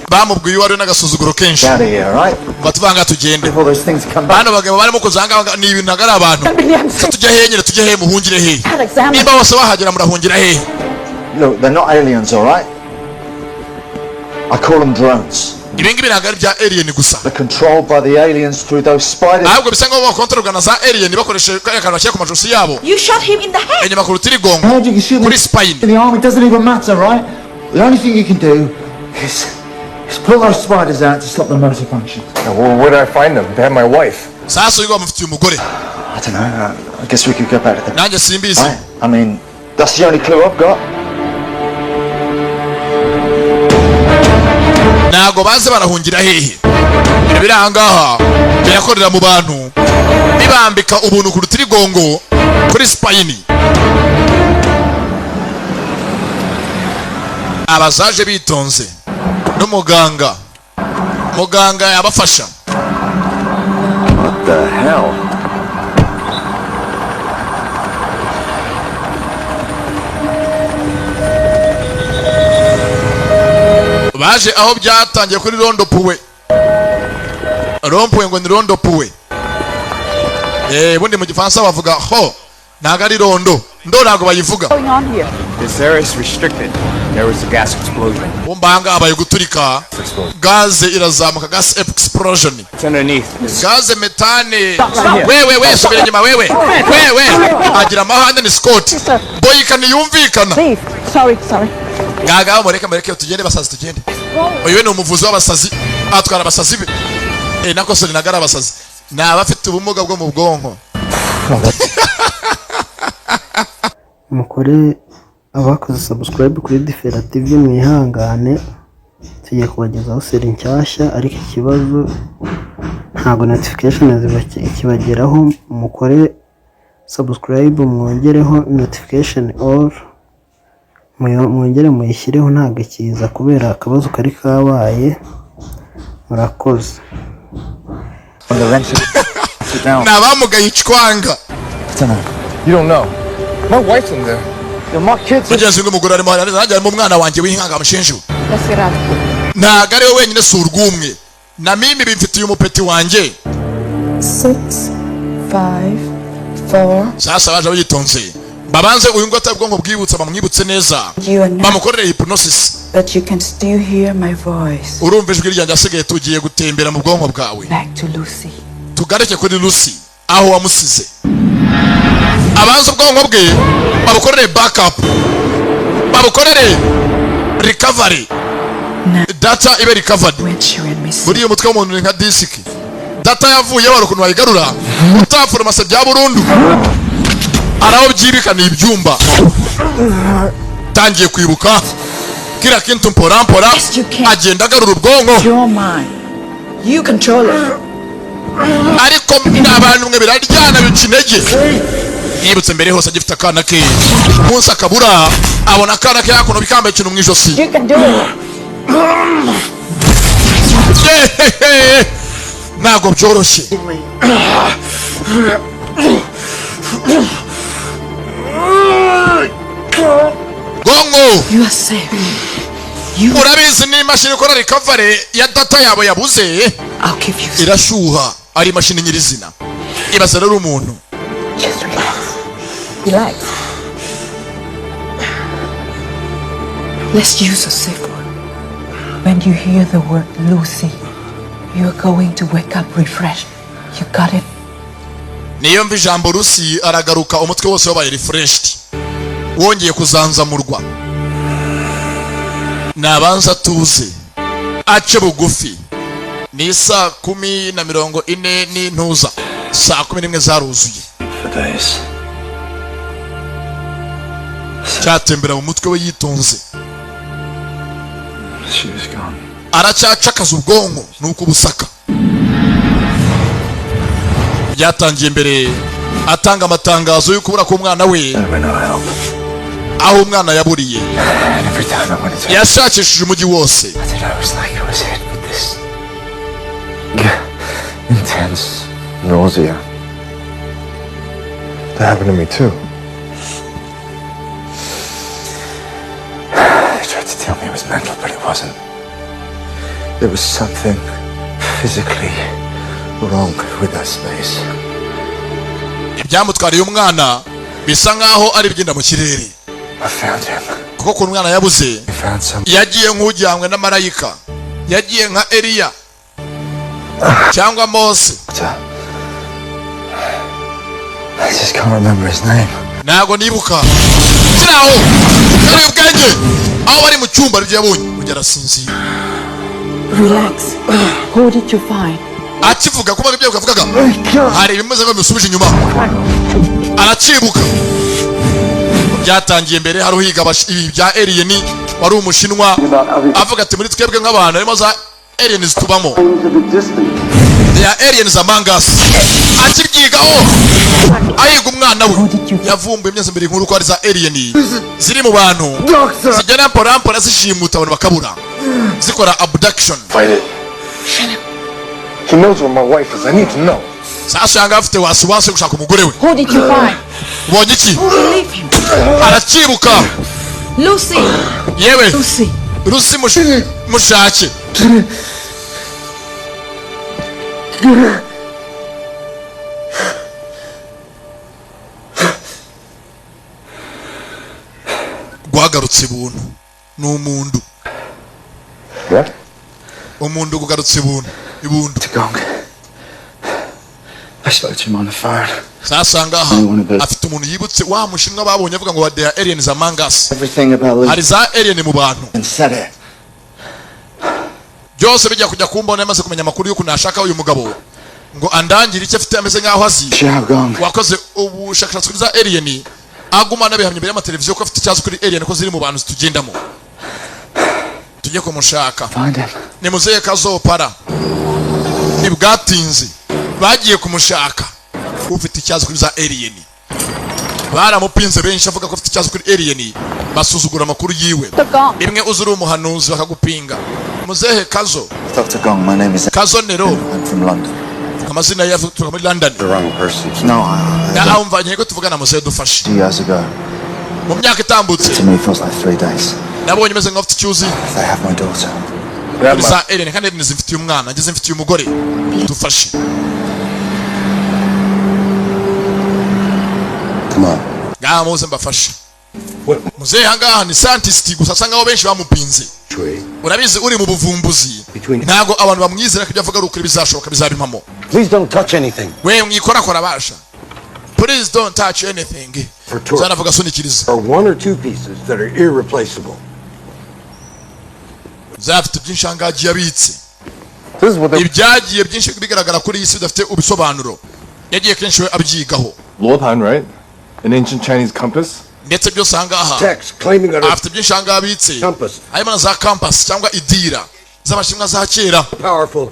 Bamubwiye uwo ari we n'agasuzuguro kenshi. Out of here, right? Batuvanga tugende. Before those things come back. Bano bagabo barimo kuzanga ni ibintu ntabwo ari abantu. Se tujye hehe nyine, tujye hehe, muhungire hehe? Nimba bose bahagera murahungira hehe? Look, they're not aliens, all right? I call them drones. Ibi ngibi ntabwo ari bya alien gusa. They're controlled by the aliens through those spiders. Ahubwo bisa nkaho bakontororwa na za alien bakoresheje kariya kantu bashyira ku majosi yabo. You shot him in the head. Inyuma ku rutirigongo. How do you shoot kuri spine? In the army, it doesn't even matter, right? The only thing you can do is pull those spiders out to stop the motor function. Now, where did I find them? They have my wife. Sasa uyu bamufitiye umugore. I don't know. I guess we could go back to the. Nanjye simbizi. Right. I mean, that's the only clue I've got. Ntago baze barahungira hehe. Ibintu biri ahangaha birakorera mu bantu, bibambika ubuntu ku rutirigongo, kuri spine. Abazaje bitonze n'umuganga, muganga yabafasha. What the hell? Baje aho byatangiye kuri rond-point, rond-point ngo ni rond-point. Ubundi mu Gifaransa bavuga ho, ntabwo ari rondo ndo, ntabwo bayivuga. Going on here? This area is restricted. There was a gas explosion. Wumva ahangaha habaye guturika, gaze irazamuka, gas explosion. It's underneath. Gaze méthane. Wewe we, subira inyuma wewe, wewe agira amahane. Ni Scott Boyika, ntiyumvikana. Leave. Sorry, sorry. Ngagaho, mureke, mureke tugende basazi, tugende. Uyu we ni umuvuzi w'abasazi, atwara abasazi be. Nako sorry, nagara abasazi ni abafite ubumuga bwo mu bwonko. Mukore abakoze subscribe kuri Difera TV, mwihangane, tugiye kubagezaho série nshyashya, ariko ikibazo ntabwo notification ikibageraho. Mukore subscribe, mwongereho notification all, mwongere muyishyireho, ntabwo ikiza kubera akabazo kari kabaye. Murakoze. On the rent. Sit down. Ni abamugaye icwanga. I don't know. You don't know. My wife's in there. Yo, my kids. Mugenzi w'umugore arimo, nanjye harimo umwana wanjye w'inkanga mushinju. Let's get out of here. Ntabwo ari we wenyine, si urw'umwe, na mimi bimfitiye umupeti wanjye. 6, 5, 4. Sasa baje bayitonze, babanze uyu ngo atari ubwonko bwibutsa, bamwibutse neza, You are not, bamukorere hypnosis. but you can still hear my voice. Urumva ijwi ryanjye, asigaye tugiye gutembera mu bwonko bwawe. Back to Lucy. Tugaruke kuri Lucy aho wamusize. Abanza ubwonko bwe babukorere backup, babukorere recovery, data ibe recovered. When she went missing. Buriya umutwe w'umuntu ni nka disiki, data yavuye wari ukuntu wayigarura utaforomase bya burundu. Araho byibika, ni ibyumba. Tangiye kwibuka kila kintu mpora mpora, agenda agarura ubwonko. You're mine. You control it. Ariko abantu mwe biraryana, bica intege. Yibutse mbere hose agifite akana ke, umunsi akabura, abona akana ke hakuno bikambaye ikintu mu ijosi. You can do it. Yehehe! Ntabwo byoroshye. Bwonko. You are safe. Urabizi, ni imashini ikora recovery ya data yawe yabuze. I'll give you Irashyuha, ari imashini nyirizina. Ibaze rero umuntu. Just relax. Relax. Let's use a safe word. When you hear the word Lucy, you're going to wake up refreshed. You got it? Niyo mva ijambo Lucy, aragaruka, umutwe wose wabaye refreshed, wongeye kuzanzamurwa. Nabanza atuze, ace bugufi. Ni 10:40 n'intuza, 11:00 zaruzuye. For days. Cyatembera mu mutwe we yitonze. She was gone. Aracyacakaza ubwonko, nuko ubusaka byatangiye mbere, atanga amatangazo yo kubura k'umwana we. There were no help. Aho umwana yaburiye, And every time I went into yashakishije umujyi wose. I don't know, it was like I was hit with this Intense nausea. That happened to me too. They tried to tell me it was mental, but it wasn't. There was something physically wrong with that space. Ibyamutwariye umwana bisa nkaho ari ibigenda mu kirere. I found him. Kuko ukuntu umwana yabuze, I found some yagiye nk'ujyanywe na marayika, yagiye nka Eliya cyangwa Mose. I just can't remember his name. Ntabwo nibuka. Kiraho kari ubwenge, aho bari mu cyumba, aribyo yabonye ujya arasinzira. Relax. Who did you find? Akivuga kuba ibyo yavugaga, hari ibimeze ngo bimusubije inyuma, aracibuka. Byatangiye mbere hari uhiga ibi bya alien wari Umushinwa, avuga ati muri twebwe nk'abantu harimo za alien zitubamo, they are aliens among us. Akibyigaho, ayiga umwana we yavumbuye imyezi mbere inkuru ko ari za alien ziri mu bantu, zigenda mpora zishimuta abantu bakabura, zikora abduction. Fight it. He knows where my wife is. I need to know. Sasa yanga afite wasiwasi yo gushaka umugore we. Who did you find? Ubonye iki? Who believe you? Arakibuka. Lucy! Yewe. Lucy! Lucy, mushake. Rwagarutse ibuntu, ni umundu. What? Umundu gugarutse ibuntu, ibundu. Gong. I spoke to him on the phone. Sasa ngaha afite umuntu yibutse, wa Mushinwa babonye avuga ngo there are aliens among us. Everything about Lucy Hari za alien mu bantu. and said it. Byose bijya kujya kumbona, yamaze kumenya amakuru y'ukuntu nashaka uyu mugabo ngo andangire icyo afite, ameze nk'aho azi. Xiao Gong. Wakoze ubushakashatsi kuri za alien, aguma anabihamya imbere y'amateleviziyo ko afite icyazo kuri alien, ko ziri mu bantu zitugendamo. Tujye kumushaka. Find him. Ni muzehe Kazopara. Ntibwatinze bagiye kumushaka, ufite icyazo kuri za alien. Baramupinze benshi, avuga ko afite icyazo kuri alien, basuzugura amakuru yiwe. Rimwe uzi uri umuhanuzi bakagupinga. Muzehe Kazo. Dr. Gong, my name is Kazo Nero. I'm from London. Amazina ye aturuka muri London. The wrong person. No, I, Na umva, nkeko tuvugana, muzehe, dufashe. 2 years ago. Mu myaka itambutse. To me, it feels like 3 days. Nabonye umeze nk'ufite icyuzi They have my daughter. kuri za alien, kandi alien zimfitiye umwana, ngeze mfitiye umugore, dufashe. Come on. Ngaha muze mbafashe. Muzehe ahangaha ni scientist gusa, asa nkaho benshi bamupinze. Urabizi, uri mu buvumbuzi ntabwo abantu bamwizera ko ibyo avuga ari ukuri, bizashoboka, bizaba impamo. Please don't touch anything. We mwikorakora basha, please don't touch anything. For tourists. Zanavuga asunikiriza. Are one or two pieces that are irreplaceable. Zafite byinshi ahangaha agiye abitse, ibyagiye byinshi bigaragara kuri iyi si bidafite ubusobanuro, yagiye kenshi we abyigaho. Luopan, right? An ancient Chinese compass? Ndetse byose ahangaha Text claiming that afite byinshi ahangaha abitse, harimo na za compass cyangwa idira z'Abashinwa za kera. Powerful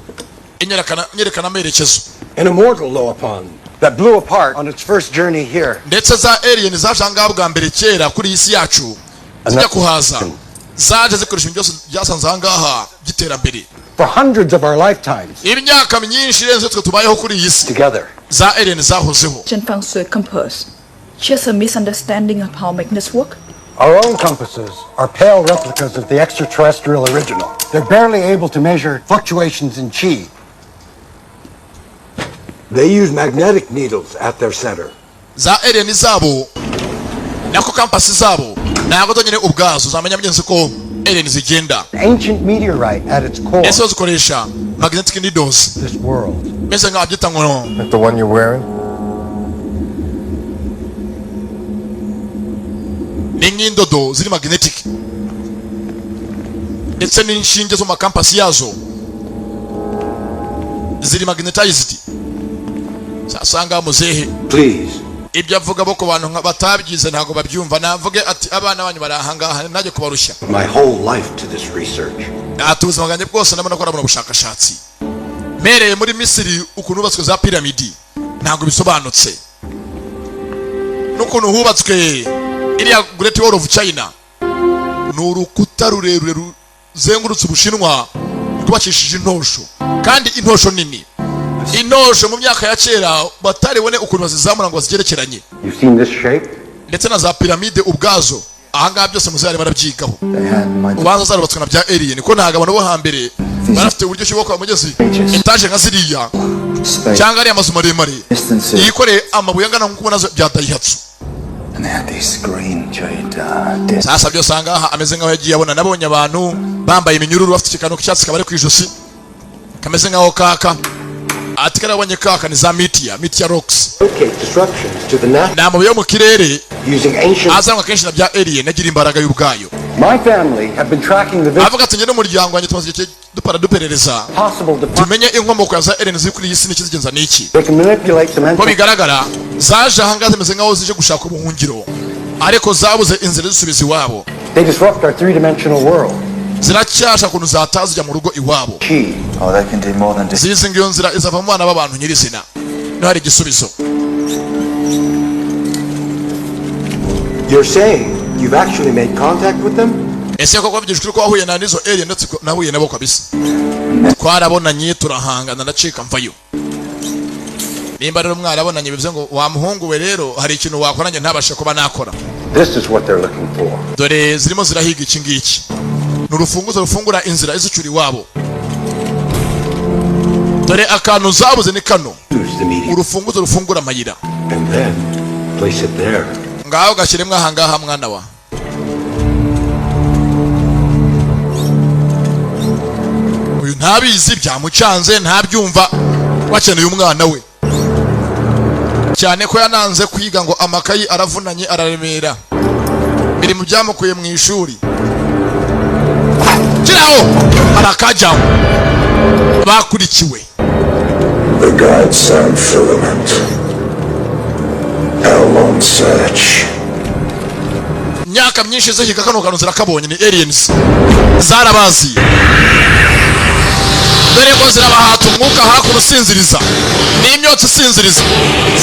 Inyerekana, inyerekana amerekezo. an immortal Loapan that blew apart on its first journey here. Ndetse za alien zaje ahangaha bwa mbere kera kuri iyi si yacu, zijya kuhaza zaje zikoresha ibintu byose byasanze ahangaha by'iterambere. For hundreds of our lifetimes Imyaka myinshi irenze twe tubayeho kuri iyi si together. za alien zahozeho. Chen Fang compass. Just a misunderstanding of how magnets work. Our own compasses are pale replicas of the extraterrestrial original. They're barely able to measure fluctuations in chi. They use magnetic needles at their center. Za alien zabo, nako compass zabo, ntabwo zonyine ubwazo zamenya mugenzi ko alien zigenda. Ancient meteorite at its core. Ese zikoresha magnetic needles This world. Meze nkaho byita ngo Like the one you're wearing? Ni nk'indodo ziri magnetic, ndetse n'inshinge zo mu makampasi yazo ziri magnetized. Sasanga muzehe. Please. Ibyo avuga bo ku bantu batabyize ntabwo babyumva. Navuge ati abana banyu bari ahangaha, ntajye kubarushya. My whole life to this research. Ati ubuzima bwanjye bwose ndabona ko buno bushakashatsi, mpereye muri Misiri ukuntu hubatswe za piramidi ntabwo bisobanutse, n'ukuntu hubatswe iriya Great Wall of China, ni urukuta rurerure ruzengurutse Ubushinwa rwubakishije intosho, kandi intosho nini, intosho mu myaka ya kera bataribone ukuntu bazizamura ngo bazigerekeranye. You've seen this shape? Ndetse na za piramide ubwazo, ahangaha byose muzari barabyigaho. They had my Ubanza zarubatswe na bya alien, ko ntabwo abantu bo hambere barafite uburyo ki bwo mugezi etaje nka ziriya space cyangwa ariya mazu maremare distances. yikoreye amabuye angana nk'uko ubona bya Daihatsu. And they had these green jade discs. Sasa byose ahangaha ameze nk'aho yagiye abona, nabonye abantu bambaye iminyururu, bafite ikikantu k'icyatsi kabari ku ijosi kameze nk'aho kaka, ati karabonye kaka ni za meteor rocks. Locate disruptions to the natural Ni amabuye yo mu kirere using ancient. azanwa kenshi na bya alien, agira imbaraga y'ubwayo. My family have been tracking the Avuga ati njye n'umuryango wanjye tumaze igihe dupara duperereza tumenye inkomoko ya za aliens ziri kuri iyi si n'ikizigenza n'iki. They can manipulate the Ko mental bigaragara zaje ahangaha zimeze nk'aho zije gushaka ubuhungiro, ariko zabuze inzira zisubiza iwabo. They disrupt our three-dimensional world. Ziracyashaka ukuntu zataha zijya mu rugo iwabo. Oh, they can do more than just. Zizi ngo iyo nzira izava mu bana b'abantu nyirizina, niho hari igisubizo. You're saying you've actually made contact with them? Ese koko wavugije ko wahuye na nizo alien? Ndetse ko nahuye nabo kabisa, twarabonanye, turahangana, ndacika mvayo. Nimba rero mwarabonanye, bivuze ngo wa muhungu we rero hari ikintu wakora njye ntabashe kuba nakora. This is what they're looking for. Dore zirimo zirahiga iki ngiki, ni urufunguzo rufungura inzira izicyura iwabo. Dore akantu zabuze ni kano, urufunguzo rufungura amayira. And then place it there. Ngaho gashyiremo aha ngaha, mwana wa. Uyu ntabizi, byamucanze, ntabyumva. Wakeneye umwana we cyane ko yananze kwiga ngo amakayi aravunanye, araremera, biri mu byamukuye mu ishuri. Kiraho hari akajyaho bakurikiwe. The guide sound filament. Our long search. Imyaka myinshi zihiga kano kantu, zirakabonye. Ni aliens, zarabazi. Dore ngo zirabahata umwuka hakuno usinziriza, n'imyotsi isinziriza.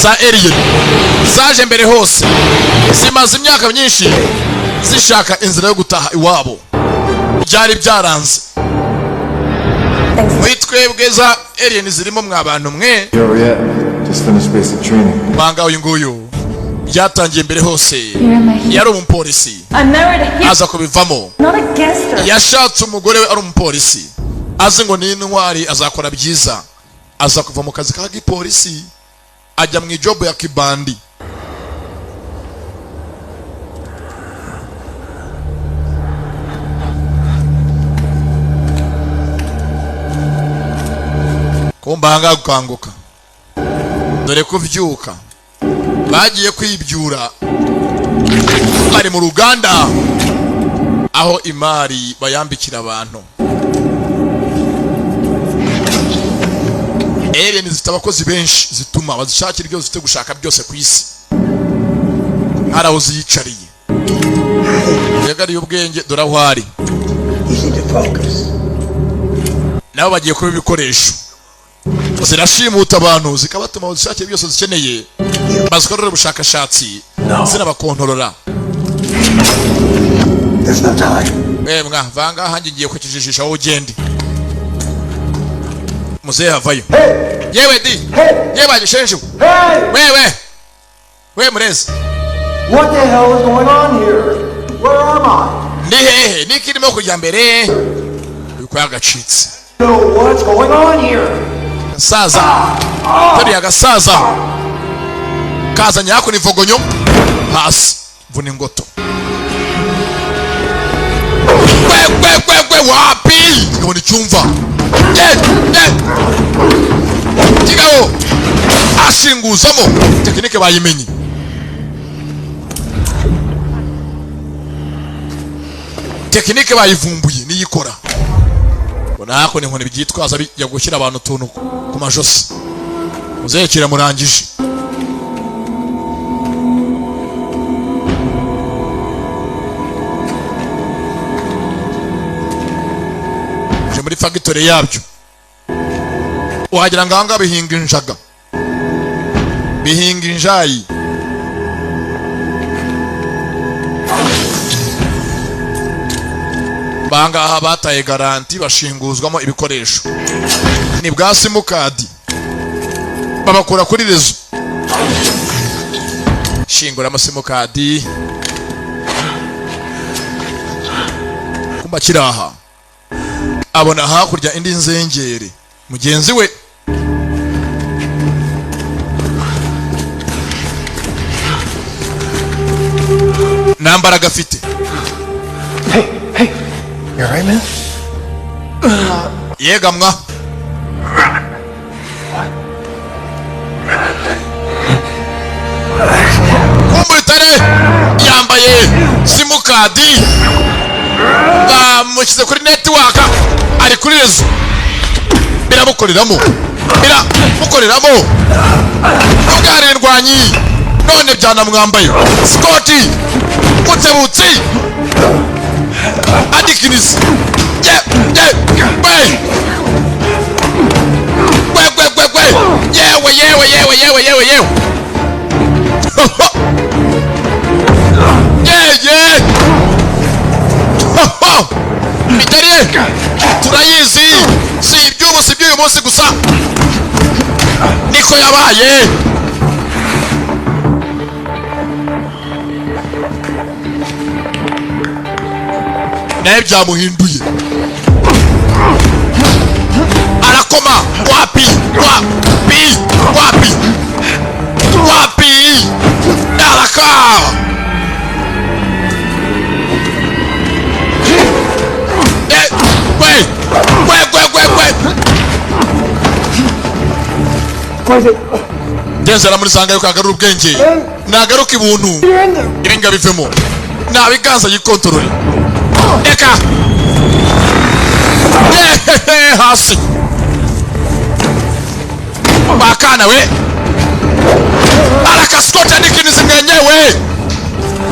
Za alien zaje mbere hose, zimaze imyaka myinshi zishaka inzira yo gutaha iwabo, byari byaranze. Muri twebwe za alien zirimo, mwa bantu mwe. Juliet just finished basic training. Banga uyu nguyu byatangiye mbere hose yari umupolisi. I married him, Aza kubivamo. not a gangster. Yashatse umugore we ari umupolisi, azi ngo ni intwari, azakora byiza. Aza kuva mu kazi ka gipolisi, ajya mu ijob ya kibandi. Kumba ahangaha gukanguka, dore kuvyuka bagiye kwibyura bari mu ruganda aho imari bayambikira abantu. Alien zifite abakozi benshi zituma bazishakira ibyo zifite gushaka byose ku isi. Hari aho ziyicariye, yagariye ubwenge, dore aho ari. Nabo bagiye kuba ibikoresho, zirashimuta abantu, zikabatuma bazishakira byose zikeneye, bazikorera ubushakashatsi, zinabakontorora. There's no time. Mwa vanga hanjye, ngiye kukijijisha, wowe ugende. Muzehe havayo. Yewe di, yewe agishenje, wewe we murezi. What the hell is going on here? Where am I? Ni hehe? Niki irimo kujya mbere yuko yagacitse? No, what's going on here? Gasaza, dore agasaza kazanye hakuno ivogonyo hasi, vuna ingoto. Gwe gwe gwe gwe, wapi? Kigabo icyumva ye ye, kigabo ashinguzamo tekinike bayimenye. Tekinike bayivumbuye niyikora. Ubona hako ni inkoni byitwaza bijya gushyira abantu utuntu ku majosi. Muzehe murangije uje muri factory yabyo, wagira ngo ahangaha bihinga injaga, bihinga injayi. Bangaha bataye garanti, bashinguzwamo ibikoresho, ni bwa simukadi babakura kuri réseau, shinguramo simukadi. Kumba kiraha abona hakurya indi nzengere mugenzi we. Nta mbaraga afite. You alright, man? Yegamwa kumbutare, yambaye simukadi, bamushyize kuri network, ari kuri Kuri réseau biramukoreramo, biramukoreramo. Ubwo indwanyi none byanamwambaye. Scott Mutebutsi Adikins, ye ye we we we we we, yewe yewe yewe yewe yewe yewe ye ye, imigeri turayizi, si iby'ubu, si iby'uyu munsi gusa, niko yabaye. Nawe byamuhinduye, arakoma. Wapi, wapi, wapi, wapi, araka. Eh, we we we we we, genzi aramurisanga yuko agarura ubwenge, nagaruka ibuntu, ibinga bivemo, nabiganza yikontorore. Eka yehehe hasi wakana we, araka. Scott Adkins mwenyewe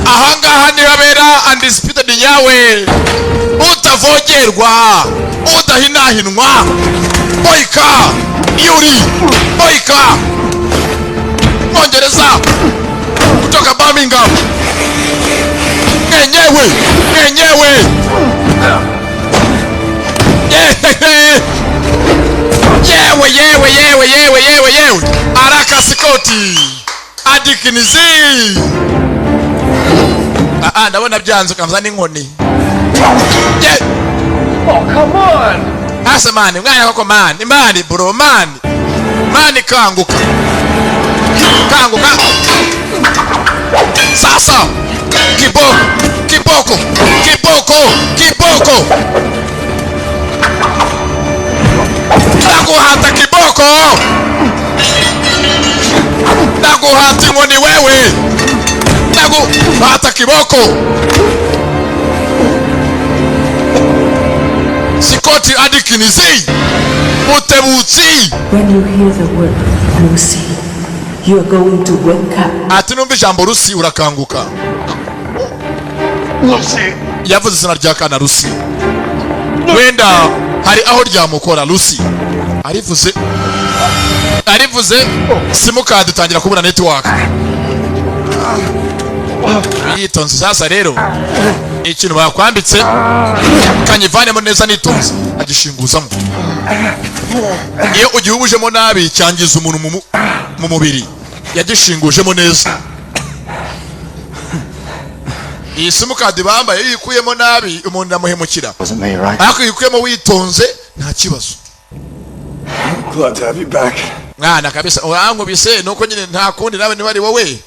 ahangaha niho abera undisputed, nyawe utavogerwa, udahinahinwa. Boyka Yuri Boyka, Mwongereza kutoka Birmingham, mwenyewe mwenyewe. Yehehe, yewe yewe yewe yewe yewe yewe, araka Scott Adkins. Ah ah, ndabona byanze, ukamza n'inkoni. Ye. Oh, come on! Asa man, mwana koko man, man bro, man. Man, kanguka. Kanguka. Sasa. Kiboko, kiboko, kiboko, kiboko. Ndaguhata kiboko. Ndaguhata inkoni wewe. Ndaguhata kiboko. Scott Adkins Mutebutsi. When you hear the word Lucy, you are going to wake up. Ati numva ijambo Lucy urakanguka. Lucy! Yavuze izina rya kana Lucy, wenda hari aho ryamukora. Lucy arivuze, arivuze, simukadi itangira kubura network. Yitonze. Sasa rero ikintu bakwambitse kanyivanemo neza nitonze, agishinguzamo. Iyo ugihubujemo nabi cyangiza umuntu mu mubiri. Yagishingujemo neza. Iyi simukadi bambaye, iyo uyikuyemo nabi umuntu aramuhemukira. Wasn't me, right? Ariko iyo uyikuyemo witonze nta kibazo. Glad to have you back. Mwana kabisa, urankubise nuko nyine nta kundi, nawe niba ari wowe,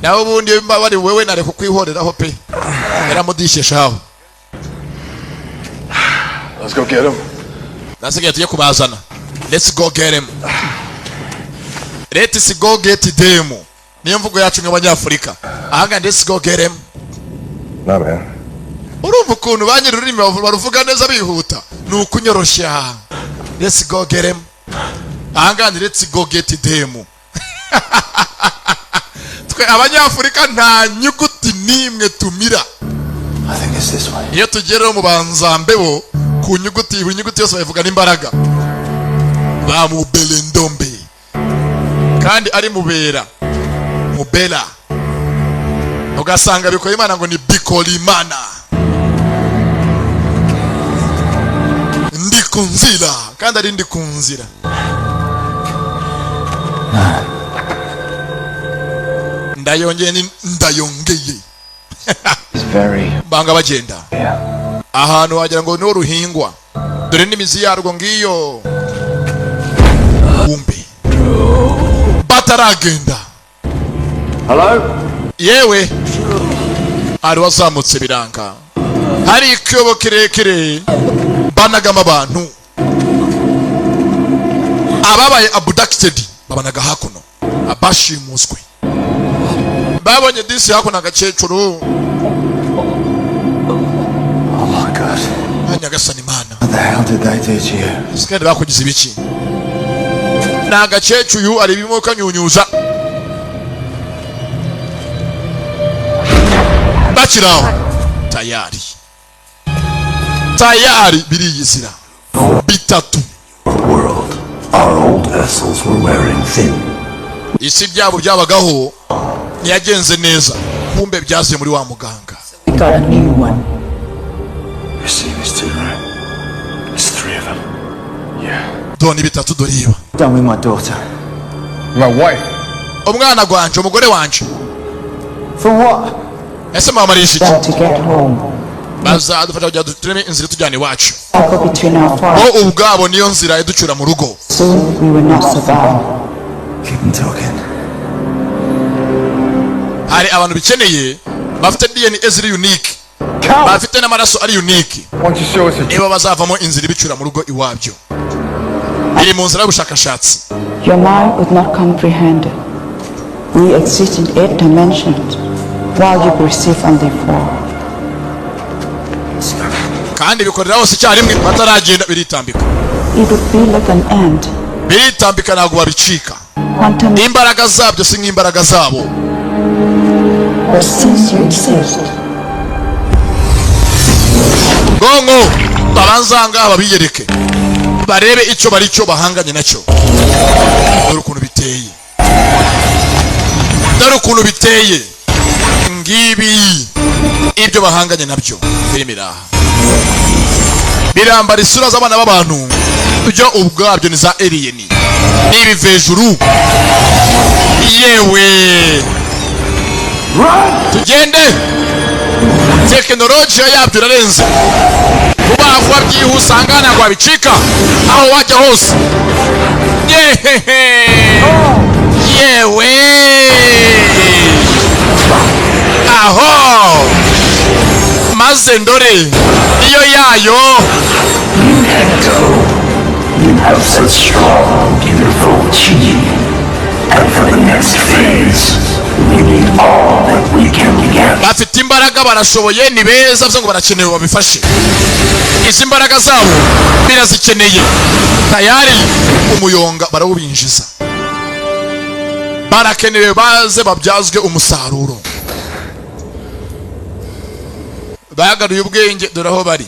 nawe ubundi iyo mba bari wowe nari kukwihoreraho pe. Yaramudishyeshaho. Let's go get him. Nasigaye tujye kubazana. Let's go get him, let's go get them, niyo mvugo yacu nk'abanyafurika ahangaha. Let's go get him. Nah, man. Urumva ukuntu ba nyiri ururimi baruvuga neza bihuta, ni ukunyoroshya. Let's go get him, ahangaha ni let's go get them. Twe abanyafurika nta nyuguti n'imwe tumira. I think it's this way. Iyo tugereho mu banzambe bo ku nyuguti, buri nyuguti yose bayivuga n'imbaraga. Ba Mubelendombe kandi ari Mubera, Mubera, ugasanga bikora Imana ngo ni Bikorimana, ndi ku nzira kandi ari ndi ku nzira. Ndayongeye ni ndayongeye. It's very. Banga bagenda ahantu wagira ngo niho ruhingwa, dore n'imizi yarwo ngiyo. Kumbe bataragenda. Hello? Yewe, hari wazamutse biranga, hari icyobo kirekire banagamo abantu ababaye abducted, babanaga hakuno abashimuswe. Babonye disi hakuno agakecuru. Oh my God. Nyagasani Imana. What the hell What did they do to you? Kandi bakugize ibiki? Ni agakecuru, ari ibimo kanyunyuza bakiri aho. Tayari, tayari, biriyizira bitatu. World, our old vessels were wearing thin. Isi byabo byabagaho ntiyagenze neza. Kumbe byaziye muri wa muganga. We got a new one. You're seeing this too, right? There's three of them. Yeah. Dore bitatu, dore iba. Done with my daughter. My wife. Umwana gwanje, umugore wanje. For what? Ese mwamarisha iki? Them to get home. Bazadufasha kugira ngo tureme inzira itujyana iwacu. Cycle between our Bo farms. ubwabo niyo nzira iducura mu rugo. Soon we will not survive. Keep them talking. Hari abantu bikeneye, bafite DNA ziri unique, bafite n'amaraso ari unique. Why don't you show us a Niba bazavamo inzira ibicura mu rugo iwabyo, iri mu nzira y'ubushakashatsi. Your mind would not comprehend it. We exist in eight dimensions, while you perceive only four. Kandi bikorera hose icyarimwe. Bataragenda, biritambika. It would be like an ant. Biritambika, ntabwo babicika. Quantum. Imbaraga zabyo si nk'imbaraga zabo. But since you exist, Bwonko babanza ngaha babiyereke, barebe icyo bari cyo bahanganye nacyo. Dore ukuntu biteye, dore ukuntu biteye. Ngibi ibyo bahanganye nabyo. Filime iraha, birambara isura z'abana b'abantu, byo ubwabyo ni za alien, ni ibivejuru. Yewe, tugende. Tekinolojiya yabyo irarenze vuba vuba, byihuse. Ahangana ntabwo wabicika aho wajya hose. Yehehe, yewe, aho maze ndore niyo yayo. You have such strong, beautiful chi. And for the next phase, we need all that we can get. Bafite imbaraga, barashoboye, ni beza, bivuze ngo barakenewe, babifashe. Izi mbaraga zabo birazikeneye. Tayari umuyonga barawubinjiza. Barakenewe, baze babyazwe umusaruro. Bagaruye ubwenge, dore aho bari.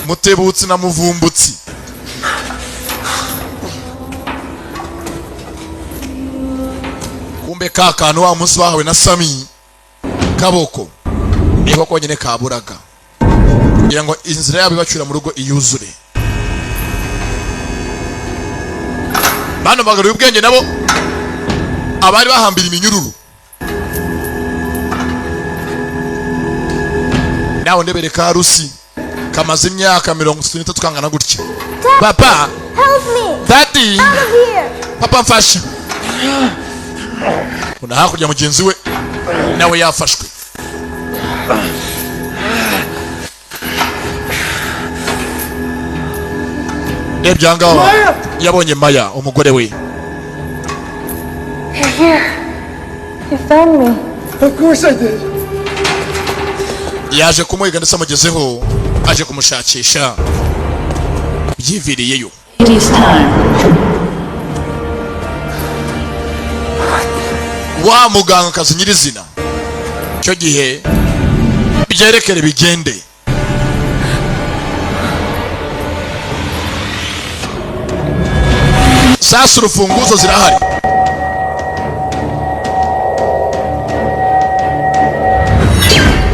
Mutebutsi na Muvumbutsi kumbe ka kantu wa munsi bahawe na Sami kaboko niko konyine kaburaga kugira ngo inzira yabo ibacura mu rugo iyuzure. Bano bagaruye ubwenge nabo abari bahambira iminyururu. Nawe ndebere ka Rusi kamaze imyaka 33 kangana gutya. Papa! Help me! Daddy! Out of here! Papa, mfasha! Una hakurya mugenzi we nawe yafashwe. Rebye aha ngaha, yabonye Maya, umugore we. You're here. You found me. Of course I did. Yaje kumuhiga ndetse amugezeho, aje kumushakisha, byiviriyeyo. It is time. Wa mugangakazi nyirizina, icyo gihe byerekere bigende. Sasa urufunguzo zirahari.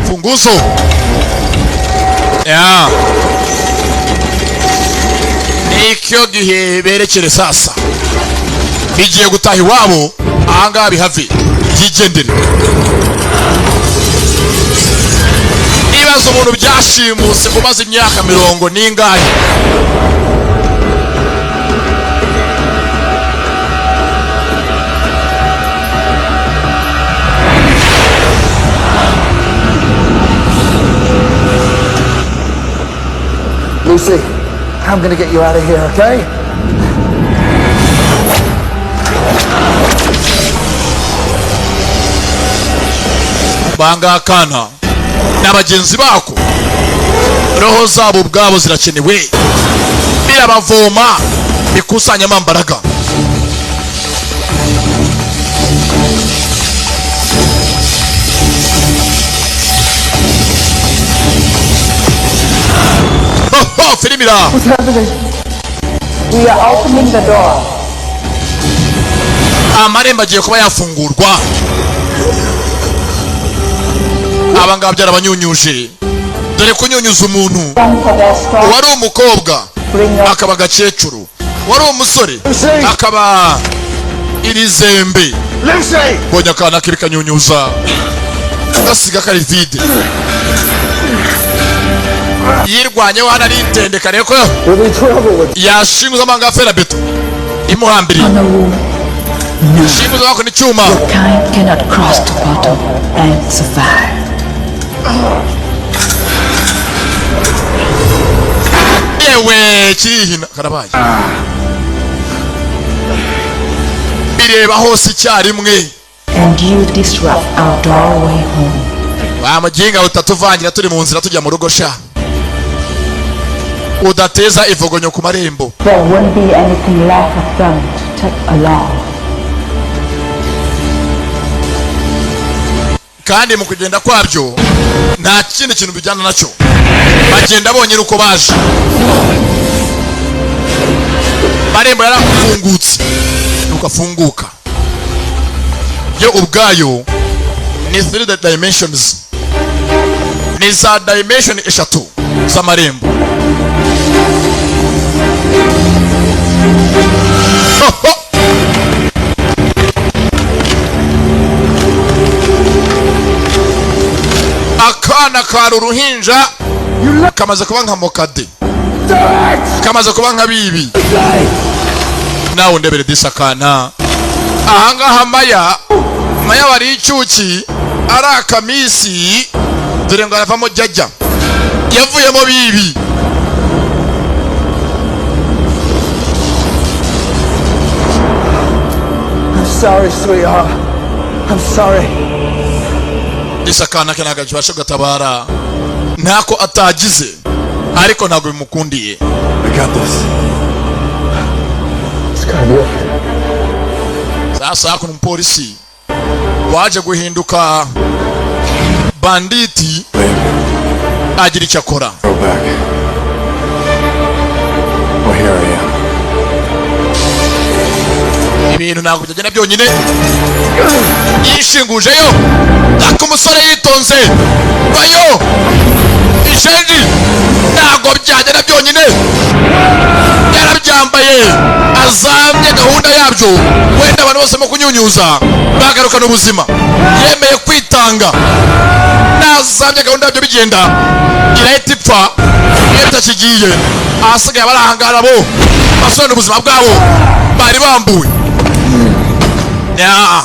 Funguzo ya nicyo gihe berekere. Sasa bigiye gutaha iwabo, ahangaha bihave byigendere. Nibaza umuntu byashimuse umaze imyaka mirongo n'ingahe. Lucy, I'm gonna get you out of here, okay? Banga akana Na bagenzi bako, roho zabo ubwabo zirakenewe, birabavoma, bikusanyamo imbaraga. Ho, ho, filimi ira. What's happening? We are opening the door. Amarembo agiye kuba yafungurwa. Aba ngaba byarabanyunyuje. Dore kunyunyuza umuntu, uwari umukobwa akaba agakecuru, wari umusore akaba irizembe. Mbonye akana kiri kanyunyuza, gasiga kari vide. Yirwanyeho hano, aritendeka rero ko yashinguza amanga fera beto imuhambiriye, shinguza bakora icyuma. Kind cannot cross the portal and survive. Yewe, kirihina karabaye, bireba hose icyarimwe. And you disrupt our doorway home. Wa muginga, utatuvangira turi mu nzira tujya mu rugo sha, udateza ivogonyo ku marembo. There won't be anything left of them to take along. Kandi mu kugenda kwabyo nta kindi kintu bijyana nacyo, bagenda bonyine uko baje. Marembo yarafungutse, nuko afunguka yo ubwayo. Ni three dimensions, ni za dimension eshatu z'amarembo. Ho, ho! Akana kari uruhinja kamaze kuba nka mokade, kamaze kuba nka bibi. Nawe undebere disi akana ahangaha. Maya, Maya wari icyuki ari akamisi, dore ngo aravamo jajya, yavuyemo bibi. I'm sorry, sweetheart. I'm sorry. Disi akana ke ntabwo akibasha gutabara, ntako atagize ariko ntabwo bimukundiye. I got this. It's gotta be okay. Sasa hakuno umupolisi waje guhinduka banditi agira icyo akora. Go back. Well, here I am. Ibintu ntabwo byagenda byonyine. Yishingujeyo ariko umusore yitonze bayo ishenji, ntabwo byagenda byonyine, yarabyambaye, azamye gahunda yabyo. Wenda abantu bose mu kunyunyuza bagarukana ubuzima. Yemeye kwitanga, nazamye gahunda yabyo bigenda irahita ipfa. Iyo itakigiye, ahasigaye barahangara bo basubirana ubuzima bwabo bari bambuwe. Ya.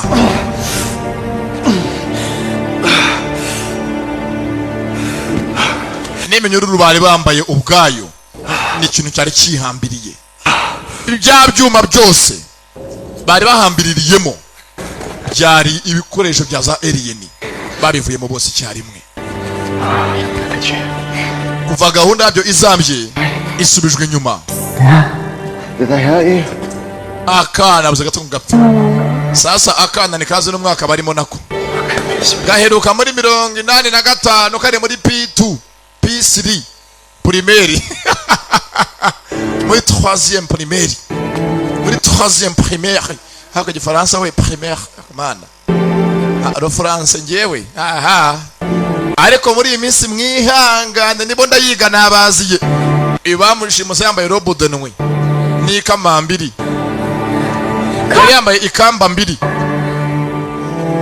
N'iminyururu bari bambaye ubwayo ni ikintu cyari cyihambiriye. Bya byuma byose bari bahambiririyemo byari ibikoresho bya za alien, babivuyemo bose icyarimwe. Kuva gahunda yabyo izambye, isubijwe inyuma. Did I hurt you? Akana buze gato gapfa. Sasa akana nikaze n'umwaka barimo nako gaheruka muri 85, kari muri P2 P3 primaire, muri 3e primaire, muri 3e primaire. Hako igifaransa we, primaire mana ro France ngewe aha. Ariko muri iyi minsi mwihangane, nibo ndayiga nabaziye. Ibamushimuse yambaye robe de nuit n'ikamambiri, yari yambaye ikamba mbiri,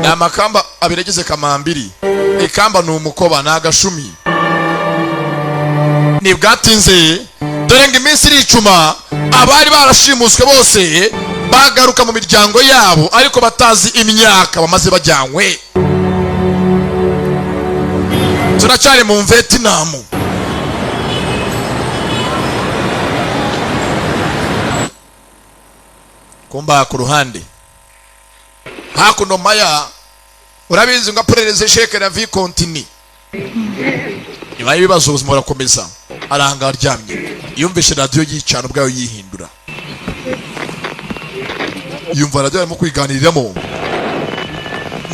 ni amakamba abiri agize kamambiri. Ikamba ni umukoba, ni agashumi. Ntibwatinze, dore ngo iminsi iricuma, abari barashimuswe bose bagaruka mu miryango yabo, ariko batazi imyaka bamaze bajyanywe. Turacyari mu Vietnam. Kumba ku ruhande hakuno, Maya urabizi ngo aperereze sheke la vie continue. Nyuma y'ibibazo, ubuzima burakomeza. Aranga aryamye, yumvishe radiyo yicana ubwayo yihindura, yumva radiyo arimo kwiganiriramo,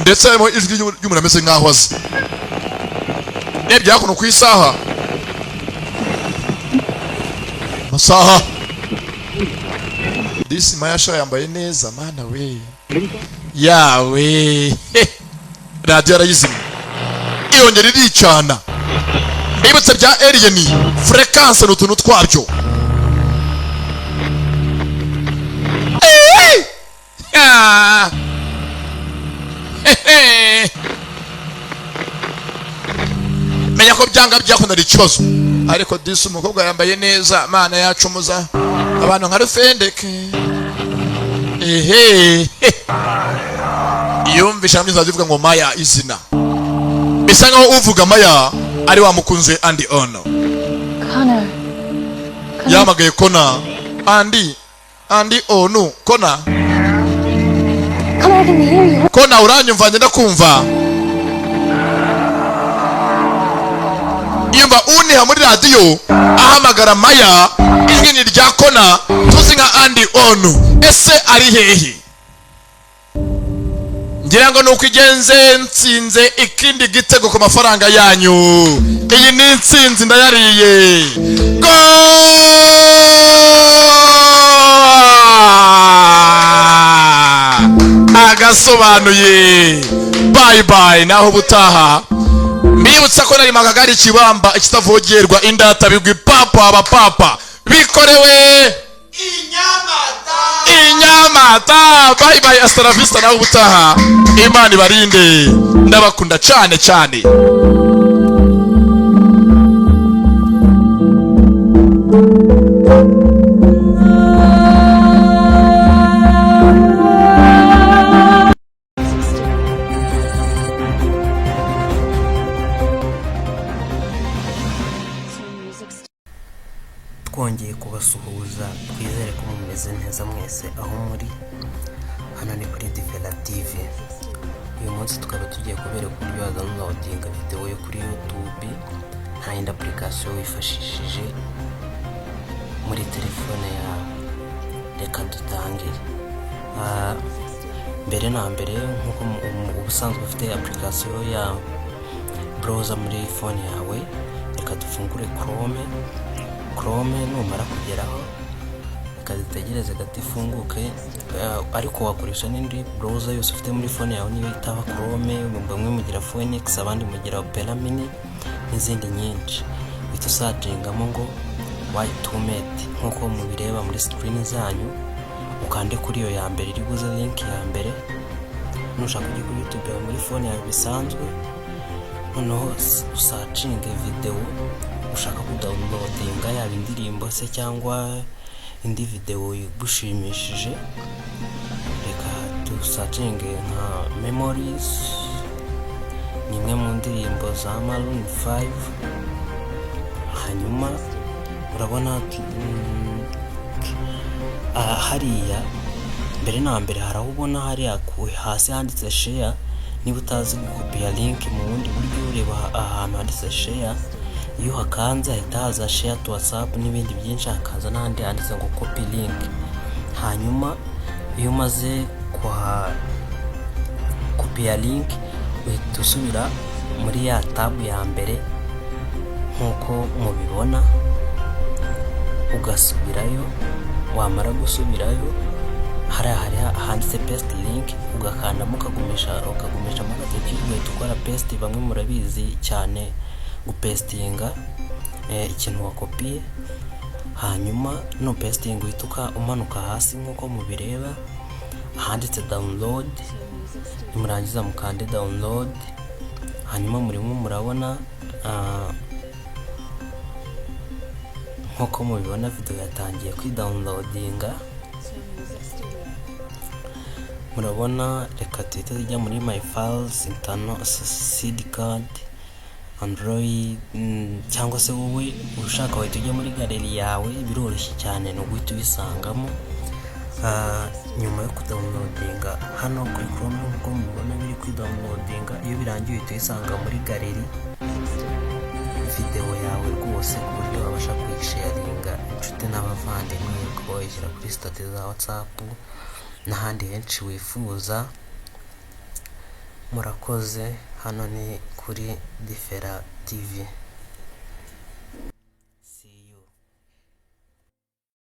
ndetse harimo ijwi ry'umuntu ameze nk'aho azi. Rebye hakuno ku isaha, amasaha. Disi Mayasha yambaye neza, mana we yawe. Radiyo arayizimya, irongera iricana. Mbibutse bya alien, fréquence ni utuntu twabyo. Ah! Hehe. Menya ko byanga byakunda ari ikibazo. Ariko disi umukobwa yambaye neza, mana yacumuza abantu nka rufendeke. Ehe, yumvisha hamwe ivuga ngo Maya, izina bisa nkaho uvuga Maya ari wa mukunzi Andy Ono. Connor. Yahamagaye Kona, Andy, Andy Onu, Kona. Connor, I can hear you. Kona, uranyumva? Ngenda kumva. Yumva uniha muri radiyo ahamagara Maya, ijwi ni rya Kona tuzi nka Andy Onu. Ese ari hehe? Ngira ngo nuko igenze, nsinze ikindi gitego ku mafaranga yanyu. Iyi ni intsinzi, ndayariye. Goal! Agasobanuye, bye bye, naho ubutaha. Mbibutsa ko nari Magagari Kibamba, ikitavogerwa, indata bigwi, papa abapapa bikorewe Inyamata. Bye bye, hasta la vista, naho ubutaha. Imana ibarinde, ndabakunda cyane cyane. Twongeye kubasuhuza, twizere ko mumeze neza mwese aho muri. Hano ni kuri Divera TV. Uyu munsi tukaba tugiye kubereka uburyo wadownloadinga videwo yo kuri YouTube nta yindi application wifashishije muri telefone yawe. Reka dutangire. Mbere na mbere, nk'uko ubusanzwe ufite application ya browser muri phone yawe, reka dufungure Chrome. Chrome numara kugeraho, reka dutegereze gato ifunguke. Ariko wakoresha n'indi browser yose ufite muri phone yawe, niyo itaba Chrome. Bamwe mugira Phoenix, abandi mugira Opera Mini n'izindi nyinshi. Uhita usearchingamo ngo Y2mate nk'uko mubireba muri screen zanyu, ukande kuri iyo ya mbere iri buze, link ya mbere. Nushaka ujye kuri YouTube yawe muri phone yawe bisanzwe, noneho usearchinge video ushaka kudownloadinga, yaba indirimbo se cyangwa indi video igushimishije. Reka dusearchinge nka Memories, ni imwe mu ndirimbo za Maroon 5. Hanyuma urabona hariya mbere na mbere hari aho ubona hariya hasi handitse share. Niba utazi gukopiya link mu bundi buryo, ureba ahantu handitse share. Iyo uhakanze hahita haza share to WhatsApp n'ibindi byinshi, hakaza n'ahandi handitse ngo copy link. Hanyuma iyo umaze kuha kopiya link, uhita usubira muri ya tab ya mbere nk'uko mubibona, ugasubirayo. Wamara gusubirayo, hariya hari handitse paste link, ugakandamo, ukagumishamo agatoki, ugahita ukora paste. Bamwe murabizi cyane gupastinga ikintu wakopiye. Hanyuma no pasting, uhita umanuka hasi nk'uko mubireba ahanditse download. Nimurangiza mukande download. Hanyuma murimo murabona, nk'uko mubibona, video yatangiye kwidownloadinga. Murabona, reka tuhite tujya muri my files, internal SD card, Android, cyangwa se wowe ushaka wahita ujya muri gallery yawe, biroroshye cyane, ni uguhita ubisangamo. Nyuma yo kudownloadinga hano kuri Chrome, nk'uko mubibona biri kwidownloadinga, iyo birangiye uhita uyisanga muri gallery. Videwo yawe rwose, ku buryo wabasha kuyisharinga inshuti n'abavandimwe, ukaba wayishyira kuri status za WhatsApp n'ahandi henshi wifuza. Murakoze, hano ni kuri Difera TV.